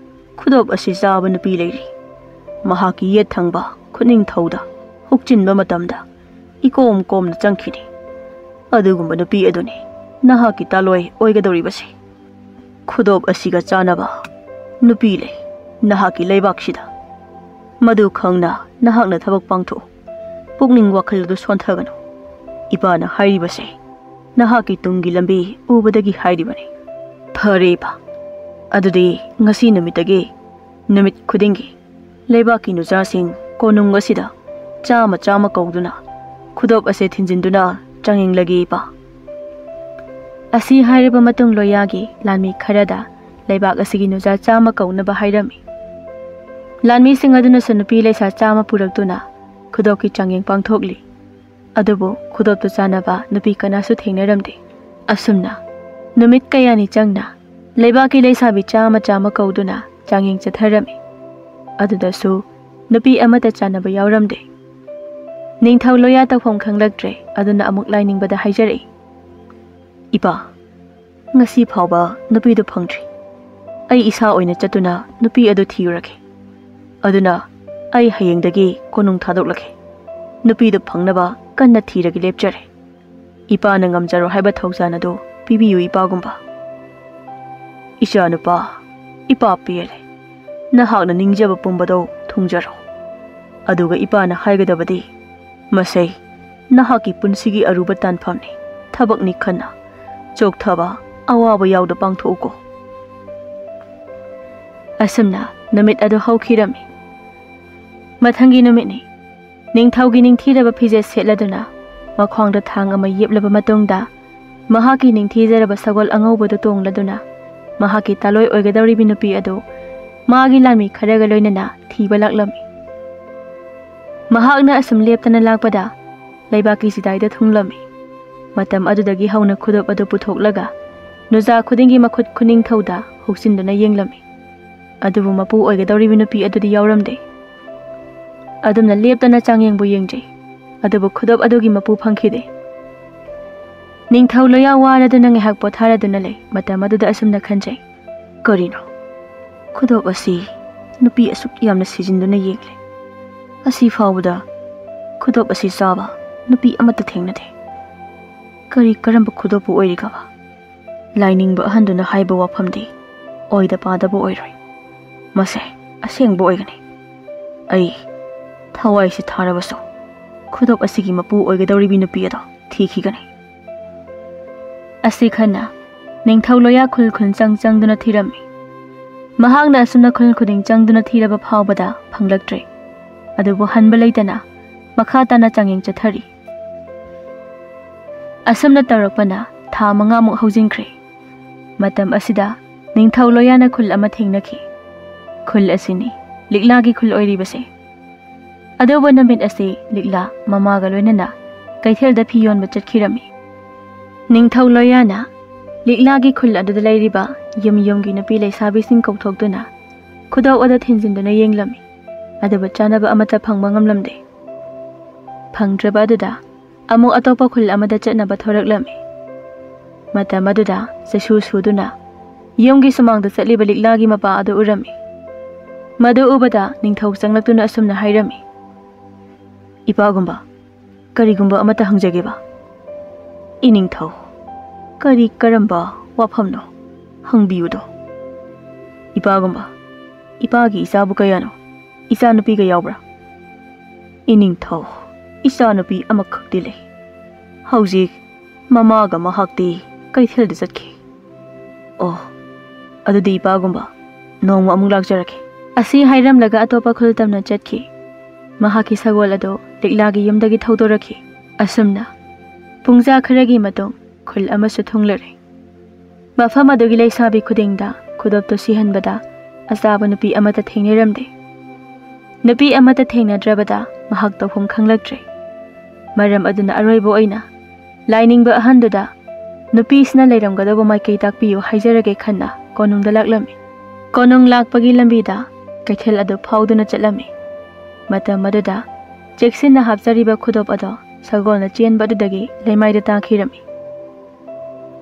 ꯈꯨꯗꯣꯞ ꯑꯁꯤ ꯆꯥꯕ ꯅꯨꯄꯤ ꯂꯩꯔꯤ꯫ ꯃꯍꯥꯛꯀꯤ ꯌꯦꯠ ꯊꯪꯕ ꯈꯨꯠꯅꯤꯡꯊꯧꯗ ꯍꯨꯛꯆꯤꯟꯕ ꯃꯇꯝꯗ ꯏꯀꯣꯝ ꯀꯣꯝꯅ ꯆꯪꯈꯤꯅꯤ꯫ ꯑꯗꯨꯒꯨꯝꯕ ꯅꯨꯄꯤ ꯑꯗꯨꯅꯤ ꯅꯍꯥꯛꯀꯤ ꯇꯥꯂꯣꯏ ꯑꯣꯏꯒꯗꯧꯔꯤꯕꯁꯦ꯫ ꯈꯨꯗꯣꯞ ꯑꯁꯤꯒ ꯆꯥꯅꯕ ꯅꯨꯄꯤ ꯂꯩ ꯅꯍꯥꯛꯀꯤ ꯂꯩꯕꯥꯛꯁꯤꯗ꯫ ꯃꯗꯨ ꯈꯪꯅ ꯅꯍꯥꯛꯅ ꯊꯕꯛ ꯄꯥꯡꯊꯣꯛꯎ꯫ ꯄꯨꯛꯅꯤꯡ ꯋꯥꯈꯜ ꯑꯗꯨ ꯁꯣꯟꯊꯒꯅꯨ꯫ ꯏꯄꯥꯅ ꯍꯥꯏꯔꯤꯕꯁꯦ ꯅꯍꯥꯛꯀꯤ ꯇꯨꯡꯒꯤ ꯂꯝꯕꯤ ꯎꯕꯗꯒꯤ ꯍꯥꯏꯔꯤꯕꯅꯤ꯫ ꯐꯔꯦ ꯏꯄꯥ, ꯑꯗꯨꯗꯤ ꯉꯁꯤ ꯅꯨꯃꯤꯠꯇꯒꯤ ꯅꯨꯃꯤꯠ ꯈꯨꯗꯤꯡꯒꯤ ꯂꯩꯕꯥꯛꯀꯤ ꯅꯨꯆꯥꯁꯤꯡ ꯀꯣꯅꯨꯡ ꯑꯁꯤꯗ ꯆꯥꯝꯃ ꯆꯥꯝꯃ ꯀꯧꯗꯨꯅ ꯈꯨꯗꯣꯞ ꯑꯁꯦ ꯊꯤꯟꯖꯤꯟꯗꯨꯅ ꯆꯥꯡꯌꯦꯡꯂꯒꯦ ꯏꯄꯥ꯫" ꯑꯁꯤ ꯍꯥꯏꯔꯕ ꯃꯇꯨꯡ ꯂꯣꯌꯥꯒꯤ ꯂꯥꯟꯃꯤ ꯈꯔꯗ ꯂꯩꯕꯥꯛ ꯑꯁꯤꯒꯤ ꯅꯨꯆꯥ ꯆꯥꯝꯃ ꯀꯧꯅꯕ ꯍꯥꯏꯔꯝꯃꯤ꯫ ꯂꯥꯟꯃꯤꯁꯤꯡ ꯑꯗꯨꯅꯁꯨ ꯅꯨꯄꯤ ꯂꯩꯁꯥ ꯆꯥꯝꯃ ꯄꯨꯔꯛꯇꯨꯅ ꯈꯨꯗꯣꯞꯀꯤ ꯆꯥꯡꯌꯦꯡ ꯄꯥꯡꯊꯣꯛꯂꯤ꯫ ꯑꯗꯨꯕꯨ ꯈꯨꯗꯣꯞꯇꯨ ꯆꯥꯅꯕ ꯅꯨꯄꯤ ꯀꯅꯥꯁꯨ ꯊꯦꯡꯅꯔꯝꯗꯦ꯫ ꯑꯁꯨꯝꯅ ꯅꯨꯃꯤꯠ ꯀꯌꯥꯅꯤ ꯆꯪꯅ ꯂꯩꯕꯥꯛꯀꯤ ꯂꯩꯁꯥꯕꯤ ꯆꯥꯝꯃ ꯆꯥꯝꯃ ꯀꯧꯗꯨꯅ ꯆꯥꯡꯌꯦꯡ ꯆꯠꯊꯔꯝꯃꯤ꯫ ꯑꯗꯨꯗꯁꯨ ꯅꯨꯄꯤ ꯑꯃꯠꯇ ꯆꯥꯅꯕ ꯌꯥꯎꯔꯝꯗꯦ꯫ ꯅꯤꯡꯊꯧ ꯂꯣꯌꯥ ꯇꯧꯐꯝ ꯈꯪꯂꯛꯇ꯭ꯔꯦ꯫ ꯑꯗꯨꯅ ꯑꯃꯨꯛ ꯂꯥꯏꯅꯤꯡꯕꯗ ꯍꯥꯏꯖꯔꯛꯏ, "ꯏꯄꯥ, "ꯉꯁꯤ ꯐꯥꯎꯕ ꯅꯨꯄꯤꯗꯨ ꯐꯪꯗ꯭ꯔꯤ꯫ ꯑꯩ ꯏꯁꯥ ꯑꯣꯏꯅ ꯆꯠꯇꯨꯅ ꯅꯨꯄꯤ ꯑꯗꯨ ꯊꯤꯔꯨꯔꯒꯦ꯫ ꯑꯗꯨꯅ ꯑꯩ ꯍꯌꯦꯡꯗꯒꯤ ꯀꯣꯅꯨꯡ ꯊꯥꯗꯣꯛꯂꯒꯦ꯫ ꯅꯨꯄꯤꯗꯨ ꯐꯪꯅꯕ ꯀꯟꯅ ꯊꯤꯔꯒꯦ ꯂꯦꯞꯆꯔꯦ꯫ ꯏꯄꯥꯅ ꯉꯝꯖꯔꯣ ꯍꯥꯏꯕ ꯊꯧꯖꯥꯜ ꯑꯗꯨ ꯄꯤꯕꯤꯌꯨ ꯏꯄꯥꯒꯨꯝꯕ꯫" "ꯏꯆꯥꯅꯨꯄꯥ, ꯏꯄꯥ ꯄꯦꯜꯂꯦ꯫ ꯅꯍꯥꯛꯅ ꯅꯤꯡꯖꯕ ꯄꯨꯝꯕꯗꯣ ꯊꯨꯡꯖꯔꯣ꯫ ꯑꯗꯨꯒ ꯏꯄꯥꯅ ꯍꯥꯏꯒꯗꯕꯗꯤ, ꯃꯁꯦ ꯅꯍꯥꯛꯀꯤ ꯄꯨꯟꯁꯤꯒꯤ ꯑꯔꯨꯕ ꯇꯥꯟꯐꯝꯅꯤ, ꯊꯕꯛꯅꯤ ꯈꯟꯅ ꯆꯣꯛꯊꯕ, ꯑꯋꯥꯕ ꯌꯥꯎꯗ ꯄꯥꯡꯊꯣꯛꯎꯀꯣ꯫" ꯑꯁꯨꯝꯅ ꯅꯨꯃꯤꯠ ꯑꯗꯨ ꯍꯧꯈꯤꯔꯝꯃꯤ꯫ ꯃꯊꯪꯒꯤ ꯅꯨꯃꯤꯠꯅꯤ꯫ ꯅꯤꯡꯊꯧꯒꯤ ꯅꯤꯡꯊꯤꯔꯕ ꯐꯤꯖꯦꯠ ꯁꯦꯠꯂꯗꯨꯅ, ꯃꯈ꯭ꯋꯥꯡꯗ ꯊꯥꯡ ꯑꯃ ꯌꯦꯞꯂꯕ ꯃꯇꯨꯡꯗ, ꯃꯍꯥꯛꯀꯤ ꯅꯤꯡꯊꯤꯖꯔꯕ ꯁꯒꯣꯜ ꯑꯉꯧꯕꯗꯨ ꯇꯣꯡꯂꯗꯨꯅ, ꯃꯍꯥꯛꯀꯤ ꯇꯥꯂꯣꯏ ꯑꯣꯏꯒꯗꯧꯔꯤꯕꯤ ꯅꯨꯄꯤ ꯑꯗꯨ ꯃꯥꯒꯤ ꯂꯥꯟꯃꯤ ꯈꯔꯒ ꯂꯣꯏꯅꯅ ꯊꯤꯕ ꯂꯥꯛꯂꯝꯃꯤ꯫ ꯃꯍꯥꯛꯅ ꯑꯁꯨꯝ ꯂꯦꯞꯇꯅ ꯂꯥꯛꯄꯗ, ꯂꯩꯕꯥꯛꯀꯤ ꯆꯤꯗꯥꯏꯗ ꯊꯨꯡꯂꯝꯃꯤ꯫ ꯃꯇꯝ ꯑꯗꯨꯗꯒꯤ ꯍꯧꯅ ꯈꯨꯗꯣꯞ ꯑꯗꯨ ꯄꯨꯊꯣꯛꯂꯒ ꯅꯨꯖꯥ ꯈꯨꯗꯤꯡꯒꯤ ꯃꯈꯨꯠ ꯈꯨꯅꯤꯡꯊꯧꯗ ꯍꯨꯛꯆꯤꯟꯗꯨꯅ ꯌꯦꯡꯂꯝꯃꯤ꯫ ꯑꯗꯨꯕꯨ ꯃꯄꯨ ꯑꯣꯏꯒꯗꯧꯔꯤꯕ ꯅꯨꯄꯤ ꯑꯗꯨꯗꯤ ꯌꯥꯎꯔꯝꯗꯦ꯫ ꯑꯗꯨꯝꯅ ꯂꯦꯞꯇꯅ ꯆꯥꯡꯌꯦꯡꯕꯨ ꯌꯦꯡꯖꯩ, ꯑꯗꯨꯕꯨ ꯈꯨꯗꯣꯞ ꯑꯗꯨꯒꯤ ꯃꯄꯨ ꯐꯪꯈꯤꯗꯦ꯫ ꯅꯤꯡꯊꯧ ꯂꯣꯌꯥ ꯋꯥꯔꯗꯨꯅ ꯉꯥꯏꯍꯥꯛ ꯄꯣꯊꯥꯔꯗꯨꯅ ꯂꯩ꯫ ꯃꯇꯝ ꯑꯗꯨꯗ ꯑꯁꯨꯝꯅ ꯈꯟꯖꯩ, "ꯀꯔꯤꯅꯣ? ꯈꯨꯗꯣꯞ ꯑꯁꯤ ꯅꯨꯄꯤ ꯑꯁꯨꯛ ꯌꯥꯝꯅ ꯁꯤꯖꯤꯟꯗꯨꯅ ꯌꯦꯡꯂꯦ꯫ ꯑꯁꯤ ꯐꯥꯎꯕꯗ ꯈꯨꯗꯣꯞ ꯑꯁꯤ ꯆꯥꯕ ꯅꯨꯄꯤ ꯑꯃꯠꯇ ꯊꯦꯡꯅꯗꯦ꯫ ꯀꯔꯤ ꯀꯔꯝꯕ ꯈꯨꯗꯣꯞꯄꯨ ꯑꯣꯏꯔꯤꯒꯕ? ꯂꯥꯏꯅꯤꯡꯕ ꯑꯍꯟꯗꯨꯅ ꯍꯥꯏꯕ ꯋꯥꯐꯝꯗꯤ ꯑꯣꯏꯗ ꯄꯥꯗꯕ ꯑꯣꯏꯔꯣꯏ꯫ ꯃꯁꯦ ꯑꯁꯦꯡꯕ ꯑꯣꯏꯒꯅꯤ꯫ ꯑꯩ ꯊꯋꯥꯏꯁꯤ ꯊꯥꯔꯕꯁꯨ ꯈꯨꯗꯣꯞ ꯑꯁꯤꯒꯤ ꯃꯄꯨ ꯑꯣꯏꯒꯗꯧꯔꯤꯕꯤ ꯅꯨꯄꯤ ꯑꯗꯣ ꯊꯤꯈꯤꯒꯅꯤ꯫" ꯑꯁꯤ ꯈꯟꯅ ꯅꯤꯡꯊꯧ ꯂꯣꯌꯥ ꯈꯨꯜ ꯈꯨꯜ ꯆꯪ ꯆꯪꯗꯨꯅ ꯊꯤꯔꯝꯃꯤ꯫ ꯃꯍꯥꯛꯅ ꯑꯁꯨꯝꯅ ꯈꯨꯜ ꯈꯨꯗꯤꯡ ꯆꯪꯗꯨꯅ ꯊꯤꯔꯕ ꯐꯥꯎꯕꯗ ꯐꯪꯂꯛꯇ꯭ꯔꯦ꯫ ꯑꯗꯨꯕꯨ ꯍꯟꯕ ꯂꯩꯇꯅ ꯃꯈꯥ ꯇꯥꯅ ꯆꯥꯡꯌꯦꯡ ꯆꯠꯊꯔꯤ꯫ ꯑꯁꯨꯝꯅ ꯇꯧꯔꯛꯄꯅ ꯊꯥ ꯃꯉꯥꯃꯨꯛ ꯍꯧꯖꯤꯟꯈ꯭ꯔꯦ꯫ ꯃꯇꯝ ꯑꯁꯤꯗ ꯅꯤꯡꯊꯧ ꯂꯣꯌꯥꯅ ꯈꯨꯜ ꯑꯃ ꯊꯦꯡꯅꯈꯤ꯫ ꯈꯨꯜ ꯑꯁꯤꯅꯤ ꯂꯤꯛꯂꯥꯒꯤ ꯈꯨꯜ ꯑꯣꯏꯔꯤꯕꯁꯦ꯫ ꯑꯗꯨꯕꯨ ꯅꯨꯃꯤꯠ ꯑꯁꯤ ꯂꯤꯛꯂꯥ ꯃꯃꯥꯒ ꯂꯣꯏꯅꯅ ꯀꯩꯊꯦꯜꯗ ꯐꯤ ꯌꯣꯟꯕ ꯆꯠꯈꯤꯔꯝꯃꯤ꯫ ꯅꯤꯡꯊꯧ ꯂꯣꯌꯥꯅ ꯂꯤꯛꯂꯥꯒꯤ ꯈꯨꯜ ꯑꯗꯨꯗ ꯂꯩꯔꯤꯕ ꯌꯨꯝ ꯌꯨꯝꯒꯤ ꯅꯨꯄꯤ ꯂꯩꯁꯥꯕꯤꯁꯤꯡ ꯀꯧꯊꯣꯛꯇꯨꯅ ꯈꯨꯗꯣꯞ ꯑꯗꯨ ꯊꯤꯟꯖꯤꯟꯗꯨꯅ ꯌꯦꯡꯂꯝꯃꯤ꯫ ꯑꯗꯨꯕꯨ ꯆꯥꯅꯕ ꯑꯃꯠꯇ ꯐꯪꯕ ꯉꯝꯂꯝꯗꯦ꯫ ꯐꯪꯗ꯭ꯔꯕ ꯑꯗꯨꯗ ꯑꯃꯨꯛ ꯑꯇꯣꯞꯄ ꯈꯨꯜ ꯑꯃꯗ ꯆꯠꯅꯕ ꯊꯣꯔꯛꯂꯝꯃꯤ꯫ ꯃꯇꯝ ꯑꯗꯨꯗ ꯆꯩꯁꯨ ꯁꯨꯗꯨꯅ ꯌꯨꯝꯒꯤ ꯁꯨꯃꯥꯡꯗ ꯆꯠꯂꯤꯕ ꯂꯤꯛꯂꯥꯒꯤ ꯃꯄꯥ ꯑꯗꯨ ꯎꯔꯝꯃꯤ꯫ ꯃꯗꯨ ꯎꯕꯗ ꯅꯤꯡꯊꯧ ꯆꯪꯂꯛꯇꯨꯅ ꯑꯁꯨꯝꯅ ꯍꯥꯏꯔꯝꯃꯤ, "ꯏꯄꯥꯒꯨꯝꯕ, ꯀꯔꯤꯒꯨꯝꯕ ꯑꯃꯠꯇ ꯍꯪꯖꯒꯦꯕ?" "ꯏꯅꯤꯡꯊꯧ, ꯀꯔꯤ ꯀꯔꯝꯕ ꯋꯥꯐꯝꯅꯣ? ꯍꯪꯕꯤꯌꯨꯗꯣ꯫" "ꯏꯄꯥꯒꯨꯝꯕ, ꯏꯄꯥꯒꯤ ꯏꯆꯥꯕꯨ ꯀꯌꯥꯅꯣ? ꯏꯆꯥꯅꯨꯄꯤꯒ ꯌꯥꯎꯕ꯭ꯔꯥ?" "ꯏꯅꯤꯡꯊꯧ, ꯏꯆꯥꯅꯨꯄꯤ ꯑꯃꯈꯛꯇꯤ ꯂꯩ꯫ ꯍꯧꯖꯤꯛ ꯃꯃꯥꯒ ꯃꯍꯥꯛꯇꯤ ꯀꯩꯊꯦꯜꯗ ꯆꯠꯈꯤ꯫" "ꯑꯣ, ꯑꯗꯨꯗꯤ ꯏꯄꯥꯒꯨꯝꯕ, ꯅꯣꯡꯃ ꯑꯃꯨꯛ ꯂꯥꯛꯆꯔꯛꯀꯦ꯫" ꯑꯁꯤ ꯍꯥꯏꯔꯝꯂꯒ ꯑꯇꯣꯞꯄ ꯈꯨꯜ ꯇꯝꯅ ꯆꯠꯈꯤ꯫ ꯃꯍꯥꯛꯀꯤ ꯁꯒꯣꯜ ꯑꯗꯨ ꯂꯤꯛꯂꯥꯒꯤ ꯌꯨꯝꯗꯒꯤ ꯊꯧꯗꯣꯔꯛꯈꯤ꯫ ꯑꯁꯨꯝꯅ ꯄꯨꯡꯖꯥ ꯈꯔꯒꯤ ꯃꯇꯨꯡ ꯈꯨꯜ ꯑꯃꯁꯨ ꯊꯨꯡꯂꯔꯦ꯫ ꯃꯐꯝ ꯑꯗꯨꯒꯤ ꯂꯩꯁꯥꯕꯤ ꯈꯨꯗꯤꯡꯗ ꯈꯨꯗꯣꯞꯇꯨ ꯁꯤꯍꯟꯕꯗ ꯑꯆꯥꯕ ꯅꯨꯄꯤ ꯑꯃꯠꯇ ꯊꯦꯡꯅꯔꯝꯗꯦ꯫ ꯅꯨꯄꯤ ꯑꯃꯠꯇ ꯊꯦꯡꯅꯗ꯭ꯔꯕꯗ ꯃꯍꯥꯛ ꯇꯧꯐꯝ ꯈꯪꯂꯛꯇ꯭ꯔꯦ꯫ ꯃꯔꯝ ꯑꯗꯨꯅ ꯑꯔꯣꯏꯕ ꯑꯣꯏꯅ ꯂꯥꯏꯅꯤꯡꯕ ꯑꯍꯟꯗꯨꯗ, "ꯅꯨꯄꯤꯁꯤꯅ ꯂꯩꯔꯝꯒꯗꯧꯕ ꯃꯥꯏꯀꯩ ꯇꯥꯛꯄꯤꯌꯨ" ꯍꯥꯏꯖꯔꯒꯦ ꯈꯟꯅ ꯀꯣꯅꯨꯡꯗ ꯂꯥꯛꯂꯝꯃꯤ꯫ ꯀꯣꯅꯨꯡ ꯂꯥꯛꯄꯒꯤ ꯂꯝꯕꯤꯗ ꯀꯩꯊꯦꯜ ꯑꯗꯨ ꯐꯥꯎꯗꯨꯅ ꯆꯠꯂꯝꯃꯤ꯫ ꯃꯇꯝ ꯑꯗꯨꯗ ꯆꯦꯛꯁꯤꯟꯅ ꯍꯥꯞꯆꯔꯤꯕ ꯈꯨꯗꯣꯞ ꯑꯗꯣ ꯁꯒꯣꯜꯅ ꯆꯦꯟꯕ ꯑꯗꯨꯗꯒꯤ ꯂꯩꯃꯥꯏꯗ ꯇꯥꯈꯤꯔꯝꯃꯤ꯫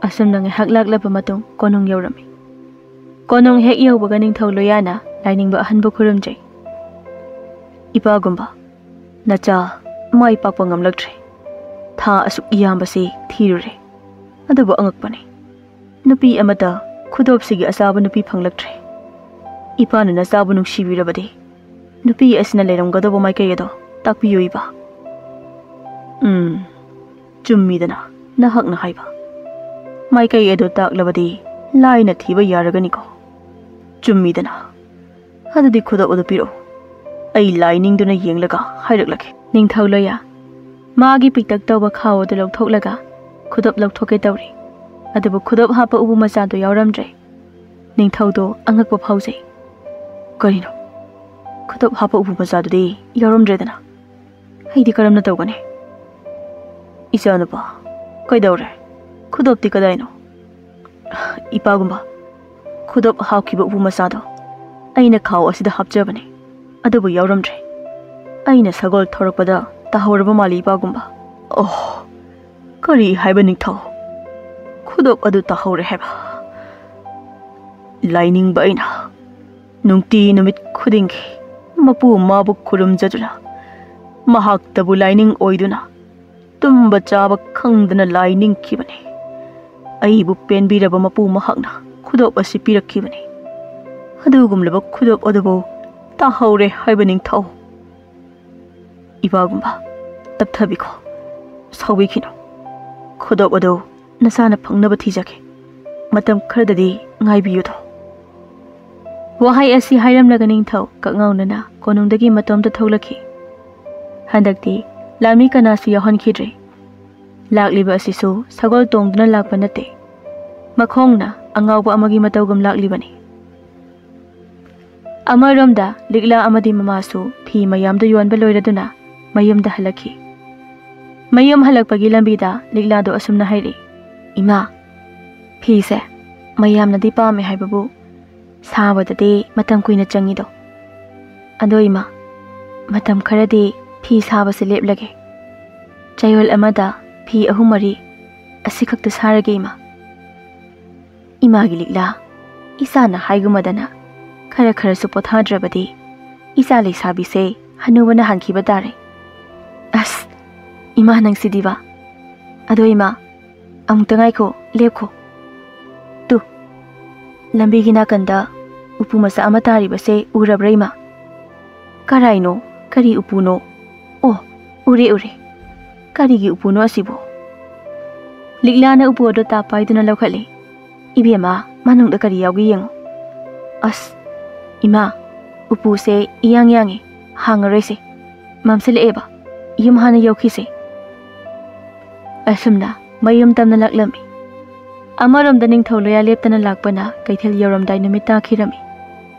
ꯑꯁꯨꯝꯅ ꯉꯥꯏꯍꯥꯛ ꯂꯥꯛꯂꯕ ꯃꯇꯨꯡ ꯀꯣꯅꯨꯡ ꯌꯧꯔꯝꯃꯤ꯫ ꯀꯣꯅꯨꯡ ꯍꯦꯛ ꯌꯧꯕꯒ ꯅꯤꯡꯊꯧ ꯂꯣꯌꯥꯅ ꯂꯥꯏꯅꯤꯡꯕ ꯑꯍꯟꯕꯨ ꯈꯨꯔꯨꯝꯖꯩ꯫ "ꯏꯄꯥꯒꯨꯝꯕ, ꯅꯆꯥ ꯃꯥꯏ ꯄꯥꯛꯄ ꯉꯝꯂꯛꯇ꯭ꯔꯦ꯫ ꯊꯥ ꯑꯁꯨꯛ ꯌꯥꯝꯕꯁꯤ ꯊꯤꯔꯨꯔꯦ, ꯑꯗꯨꯕꯨ ꯑꯉꯛꯄꯅꯤ, ꯅꯨꯄꯤ ꯑꯃꯠꯇ ꯈꯨꯗꯣꯞꯁꯤꯒꯤ ꯑꯆꯥꯕ ꯅꯨꯄꯤ ꯐꯪꯂꯛꯇ꯭ꯔꯦ꯫ ꯏꯄꯥꯅ ꯅꯆꯥꯕꯨ ꯅꯨꯡꯁꯤꯕꯤꯔꯕꯗꯤ ꯅꯨꯄꯤ ꯑꯁꯤꯅ ꯂꯩꯔꯝꯒꯗꯧꯕ ꯃꯥꯏꯀꯩ ꯑꯗꯣ ꯇꯥꯛꯄꯤꯌꯨ ꯏꯄꯥ꯫" "ꯎꯝ, ꯆꯨꯝꯃꯤꯗꯅ ꯅꯍꯥꯛꯅ ꯍꯥꯏꯕ꯫ ꯃꯥꯏꯀꯩ ꯑꯗꯨ ꯇꯥꯛꯂꯕꯗꯤ ꯂꯥꯏꯅ ꯊꯤꯕ ꯌꯥꯔꯒꯅꯤꯀꯣ꯫ ꯆꯨꯝꯃꯤꯗꯅ꯫ ꯑꯗꯨꯗꯤ ꯈꯨꯗꯣꯞ ꯑꯗꯨ ꯄꯤꯔꯛꯎ꯫ ꯑꯩ ꯂꯥꯏ ꯅꯤꯡꯗꯨꯅ ꯌꯦꯡꯂꯒ ꯍꯥꯏꯔꯛꯂꯒꯦ꯫" ꯅꯤꯡꯊꯧ ꯂꯣꯌꯥ ꯃꯥꯒꯤ ꯄꯤꯛꯇꯛ ꯇꯧꯕ ꯈꯥꯎ ꯑꯗꯨ ꯂꯧꯊꯣꯛꯂꯒ ꯈꯨꯗꯣꯞ ꯂꯧꯊꯣꯛꯀꯦ ꯇꯧꯔꯤ꯫ ꯑꯗꯨꯕꯨ ꯈꯨꯗꯣꯞ ꯍꯥꯞꯄ ꯎꯄꯨ ꯃꯆꯥꯗꯨ ꯌꯥꯎꯔꯝꯗ꯭ꯔꯦ꯫ ꯅꯤꯡꯊꯧꯗꯣ ꯑꯉꯛꯄ ꯐꯥꯎꯖꯩ꯫ "ꯀꯔꯤꯅꯣ? ꯈꯨꯗꯣꯞ ꯍꯥꯞꯄ ꯎꯄꯨ ꯃꯆꯥꯗꯨꯗꯤ ꯌꯥꯎꯔꯝꯗ꯭ꯔꯦꯗꯅ? ꯑꯩꯗꯤ ꯀꯔꯝꯅ ꯇꯧꯒꯅꯤ?" "ꯏꯆꯥꯅꯨꯄꯥ, ꯀꯩꯗꯧꯔꯦ? ꯈꯨꯗꯣꯞꯇꯤ ꯀꯗꯥꯏꯅꯣ?" "ꯏꯄꯥꯒꯨꯝꯕ, ꯈꯨꯗꯣꯞ ꯍꯥꯞꯈꯤꯕ ꯎꯄꯨ ꯃꯆꯥꯗꯣ ꯑꯩꯅ ꯈꯥꯎ ꯑꯁꯤꯗ ꯍꯥꯞꯆꯕꯅꯤ, ꯑꯗꯨꯕꯨ ꯌꯥꯎꯔꯝꯗ꯭ꯔꯦ꯫ ꯑꯩꯅ ꯁꯒꯣꯜ ꯊꯧꯔꯛꯄꯗ ꯇꯥꯍꯧꯔꯕ ꯃꯥꯜꯂꯤ ꯏꯄꯥꯒꯨꯝꯕ꯫" "ꯑꯣꯍ, ꯀꯔꯤ ꯍꯥꯏꯕ ꯅꯤꯡꯊꯧ? ꯈꯨꯗꯣꯞ ꯑꯗꯨ ꯇꯥꯍꯧꯔꯦ ꯍꯥꯏꯕ꯫ ꯂꯥꯏꯅꯤꯡꯕ ꯑꯩꯅ ꯅꯨꯡꯇꯤ ꯅꯨꯃꯤꯠ ꯈꯨꯗꯤꯡꯒꯤ ꯃꯄꯨ ꯃꯥꯕꯨ ꯈꯨꯔꯨꯝꯖꯗꯨꯅ ꯃꯍꯥꯛꯇꯕꯨ ꯂꯥꯏꯅꯤꯡ ꯑꯣꯏꯗꯨꯅ ꯇꯨꯝꯕ ꯆꯥꯕ ꯈꯪꯗꯅ ꯂꯥꯏ ꯅꯤꯡꯈꯤꯕꯅꯤ꯫ ꯑꯩꯕꯨ ꯄꯦꯟꯕꯤꯔꯕ ꯃꯄꯨ ꯃꯍꯥꯛꯅ ꯈꯨꯗꯣꯞ ꯑꯁꯤ ꯄꯤꯔꯛꯈꯤꯕꯅꯤ꯫ ꯑꯗꯨꯒꯨꯝꯂꯕ ꯈꯨꯗꯣꯞ ꯑꯗꯨꯕꯨ ꯇꯥꯍꯧꯔꯦ ꯍꯥꯏꯕ ꯅꯤꯡꯊꯧ꯫ ꯏꯃꯥꯒꯨꯝꯕ, ꯇꯞꯊꯕꯤꯈꯣ, ꯁꯥꯎꯕꯤꯈꯤꯅꯨ꯫ ꯈꯨꯗꯣꯞ ꯑꯗꯨ ꯅꯁꯥꯅ ꯐꯪꯅꯕ ꯊꯤꯖꯒꯦ꯫ ꯃꯇꯝ ꯈꯔꯗꯗꯤ ꯉꯥꯏꯕꯤꯌꯨꯗꯣ꯫ ꯋꯥꯍꯩ ꯑꯁꯤ ꯍꯥꯏꯔꯝꯂꯒ ꯅꯤꯡꯊꯧ ꯀꯛꯉꯥꯎꯅꯅ ꯀꯣꯅꯨꯡꯗꯒꯤ ꯃꯇꯣꯝꯇ ꯊꯣꯛꯂꯛꯈꯤ꯫ ꯍꯟꯗꯛꯇꯤ ꯂꯥꯟꯃꯤ ꯀꯅꯥꯁꯨ ꯌꯥꯎꯍꯟꯈꯤꯗ꯭ꯔꯦ꯫ ꯂꯥꯛꯂꯤꯕ ꯑꯁꯤꯁꯨ ꯁꯒꯣꯜ ꯇꯣꯡꯗꯨꯅ ꯂꯥꯛꯄ ꯅꯠꯇꯦ꯫ ꯃꯈꯣꯡꯅ ꯑꯉꯥꯎꯕ ꯑꯃꯒꯤ ꯃꯇꯧꯒꯨꯝ ꯂꯥꯛꯂꯤꯕꯅꯤ꯫ ꯑꯃꯔꯣꯝꯗ ꯂꯤꯛꯂꯥ ꯑꯃꯗꯤ ꯃꯃꯥꯁꯨ ꯐꯤ ꯃꯌꯥꯝꯗꯨ ꯌꯣꯟꯕ ꯂꯣꯏꯔꯗꯨꯅ ꯃꯌꯨꯝꯗ ꯍꯜꯂꯛꯈꯤ꯫ ꯃꯌꯨꯝ ꯍꯜꯂꯛꯄꯒꯤ ꯂꯝꯕꯤꯗ ꯂꯤꯛꯂꯥꯗꯨ ꯑꯁꯨꯝꯅ ꯍꯥꯏꯔꯛꯏ, "ꯏꯃꯥ, ꯐꯤꯁꯦ ꯃꯌꯥꯝꯅꯗꯤ ꯄꯥꯝꯃꯦ ꯍꯥꯏꯕꯕꯨ ꯁꯥꯕꯗꯗꯤ ꯃꯇꯝ ꯀꯨꯏꯅ ꯆꯪꯉꯤꯗꯣ꯫ ꯑꯗꯣ ꯏꯃꯥ, ꯃꯇꯝ ꯈꯔꯗꯤ ꯐꯤ ꯁꯥꯕꯁꯦ ꯂꯦꯞꯂꯒꯦ꯫ ꯆꯌꯣꯜ ꯑꯃꯗ ꯐꯤ ꯑꯍꯨꯝ ꯃꯔꯤ ꯑꯁꯤꯈꯛꯇ ꯁꯥꯔꯒꯦ ꯏꯃꯥ꯫" ꯏꯃꯥꯒꯤ ꯂꯤꯛꯂꯥ, ꯏꯆꯥꯅ ꯍꯥꯏꯒꯨꯝꯃꯗꯅ ꯈꯔ ꯈꯔꯁꯨ ꯄꯣꯊꯥꯗ꯭ꯔꯕꯗꯤ ꯏꯆꯥ ꯂꯩꯁꯥꯕꯤꯁꯦ ꯍꯅꯨꯕꯅ ꯍꯥꯟꯈꯤꯕ ꯇꯥꯔꯦ꯫ ꯑꯁ, ꯏꯃꯥ ꯅꯪꯁꯤꯗꯤꯕ꯫ ꯑꯗꯣ ꯏꯃꯥ, ꯑꯃꯨꯛꯇ ꯉꯥꯏꯈꯣ, ꯂꯦꯞꯈꯣ꯫ ꯇꯨ, ꯂꯝꯕꯤꯒꯤ ꯅꯥꯀꯟꯗ ꯎꯄꯨ ꯃꯆꯥ ꯑꯃ ꯇꯥꯔꯤꯕꯁꯦ ꯎꯔꯕ꯭ꯔꯥ ꯏꯃꯥ? ꯀꯔꯥꯏꯅꯣ? ꯀꯔꯤ ꯎꯄꯨꯅꯣ? ꯑꯣ, ꯎꯔꯦ, ꯎꯔꯦ꯫ ꯀꯔꯤꯒꯤ ꯎꯄꯨꯅꯣ ꯑꯁꯤꯕꯨ? ꯂꯤꯛꯂꯥꯅ ꯎꯄꯨ ꯑꯗꯨ ꯇꯥꯞ ꯄꯥꯏꯗꯨꯅ ꯂꯧꯈꯠꯂꯦ꯫ "ꯏꯕꯦꯝꯃ, ꯃꯅꯨꯡꯗ ꯀꯔꯤ ꯌꯥꯎꯒꯦ ꯌꯦꯡꯉꯨ꯫" "ꯑꯁ, ꯏꯃꯥ, ꯎꯄꯨꯁꯦ ꯏꯌꯥꯡ ꯌꯥꯡꯉꯦ, ꯍꯥꯡꯉꯔꯣꯏꯁꯦ꯫ ꯃꯝꯁꯤꯜꯂꯛꯑꯦꯕ, ꯌꯨꯝ ꯍꯥꯟꯅ ꯌꯧꯈꯤꯁꯦ꯫" ꯑꯁꯨꯝꯅ ꯃꯌꯨꯝ ꯇꯝꯅ ꯂꯥꯛꯂꯝꯃꯤ꯫ ꯑꯃꯔꯣꯝꯗ ꯅꯤꯡꯊꯧ ꯂꯣꯌꯥ ꯂꯦꯞꯇꯅ ꯂꯥꯛꯄꯅ ꯀꯩꯊꯦꯜ ꯌꯧꯔꯝꯗꯥꯏ ꯅꯨꯃꯤꯠ ꯇꯥꯈꯤꯔꯝꯃꯤ꯫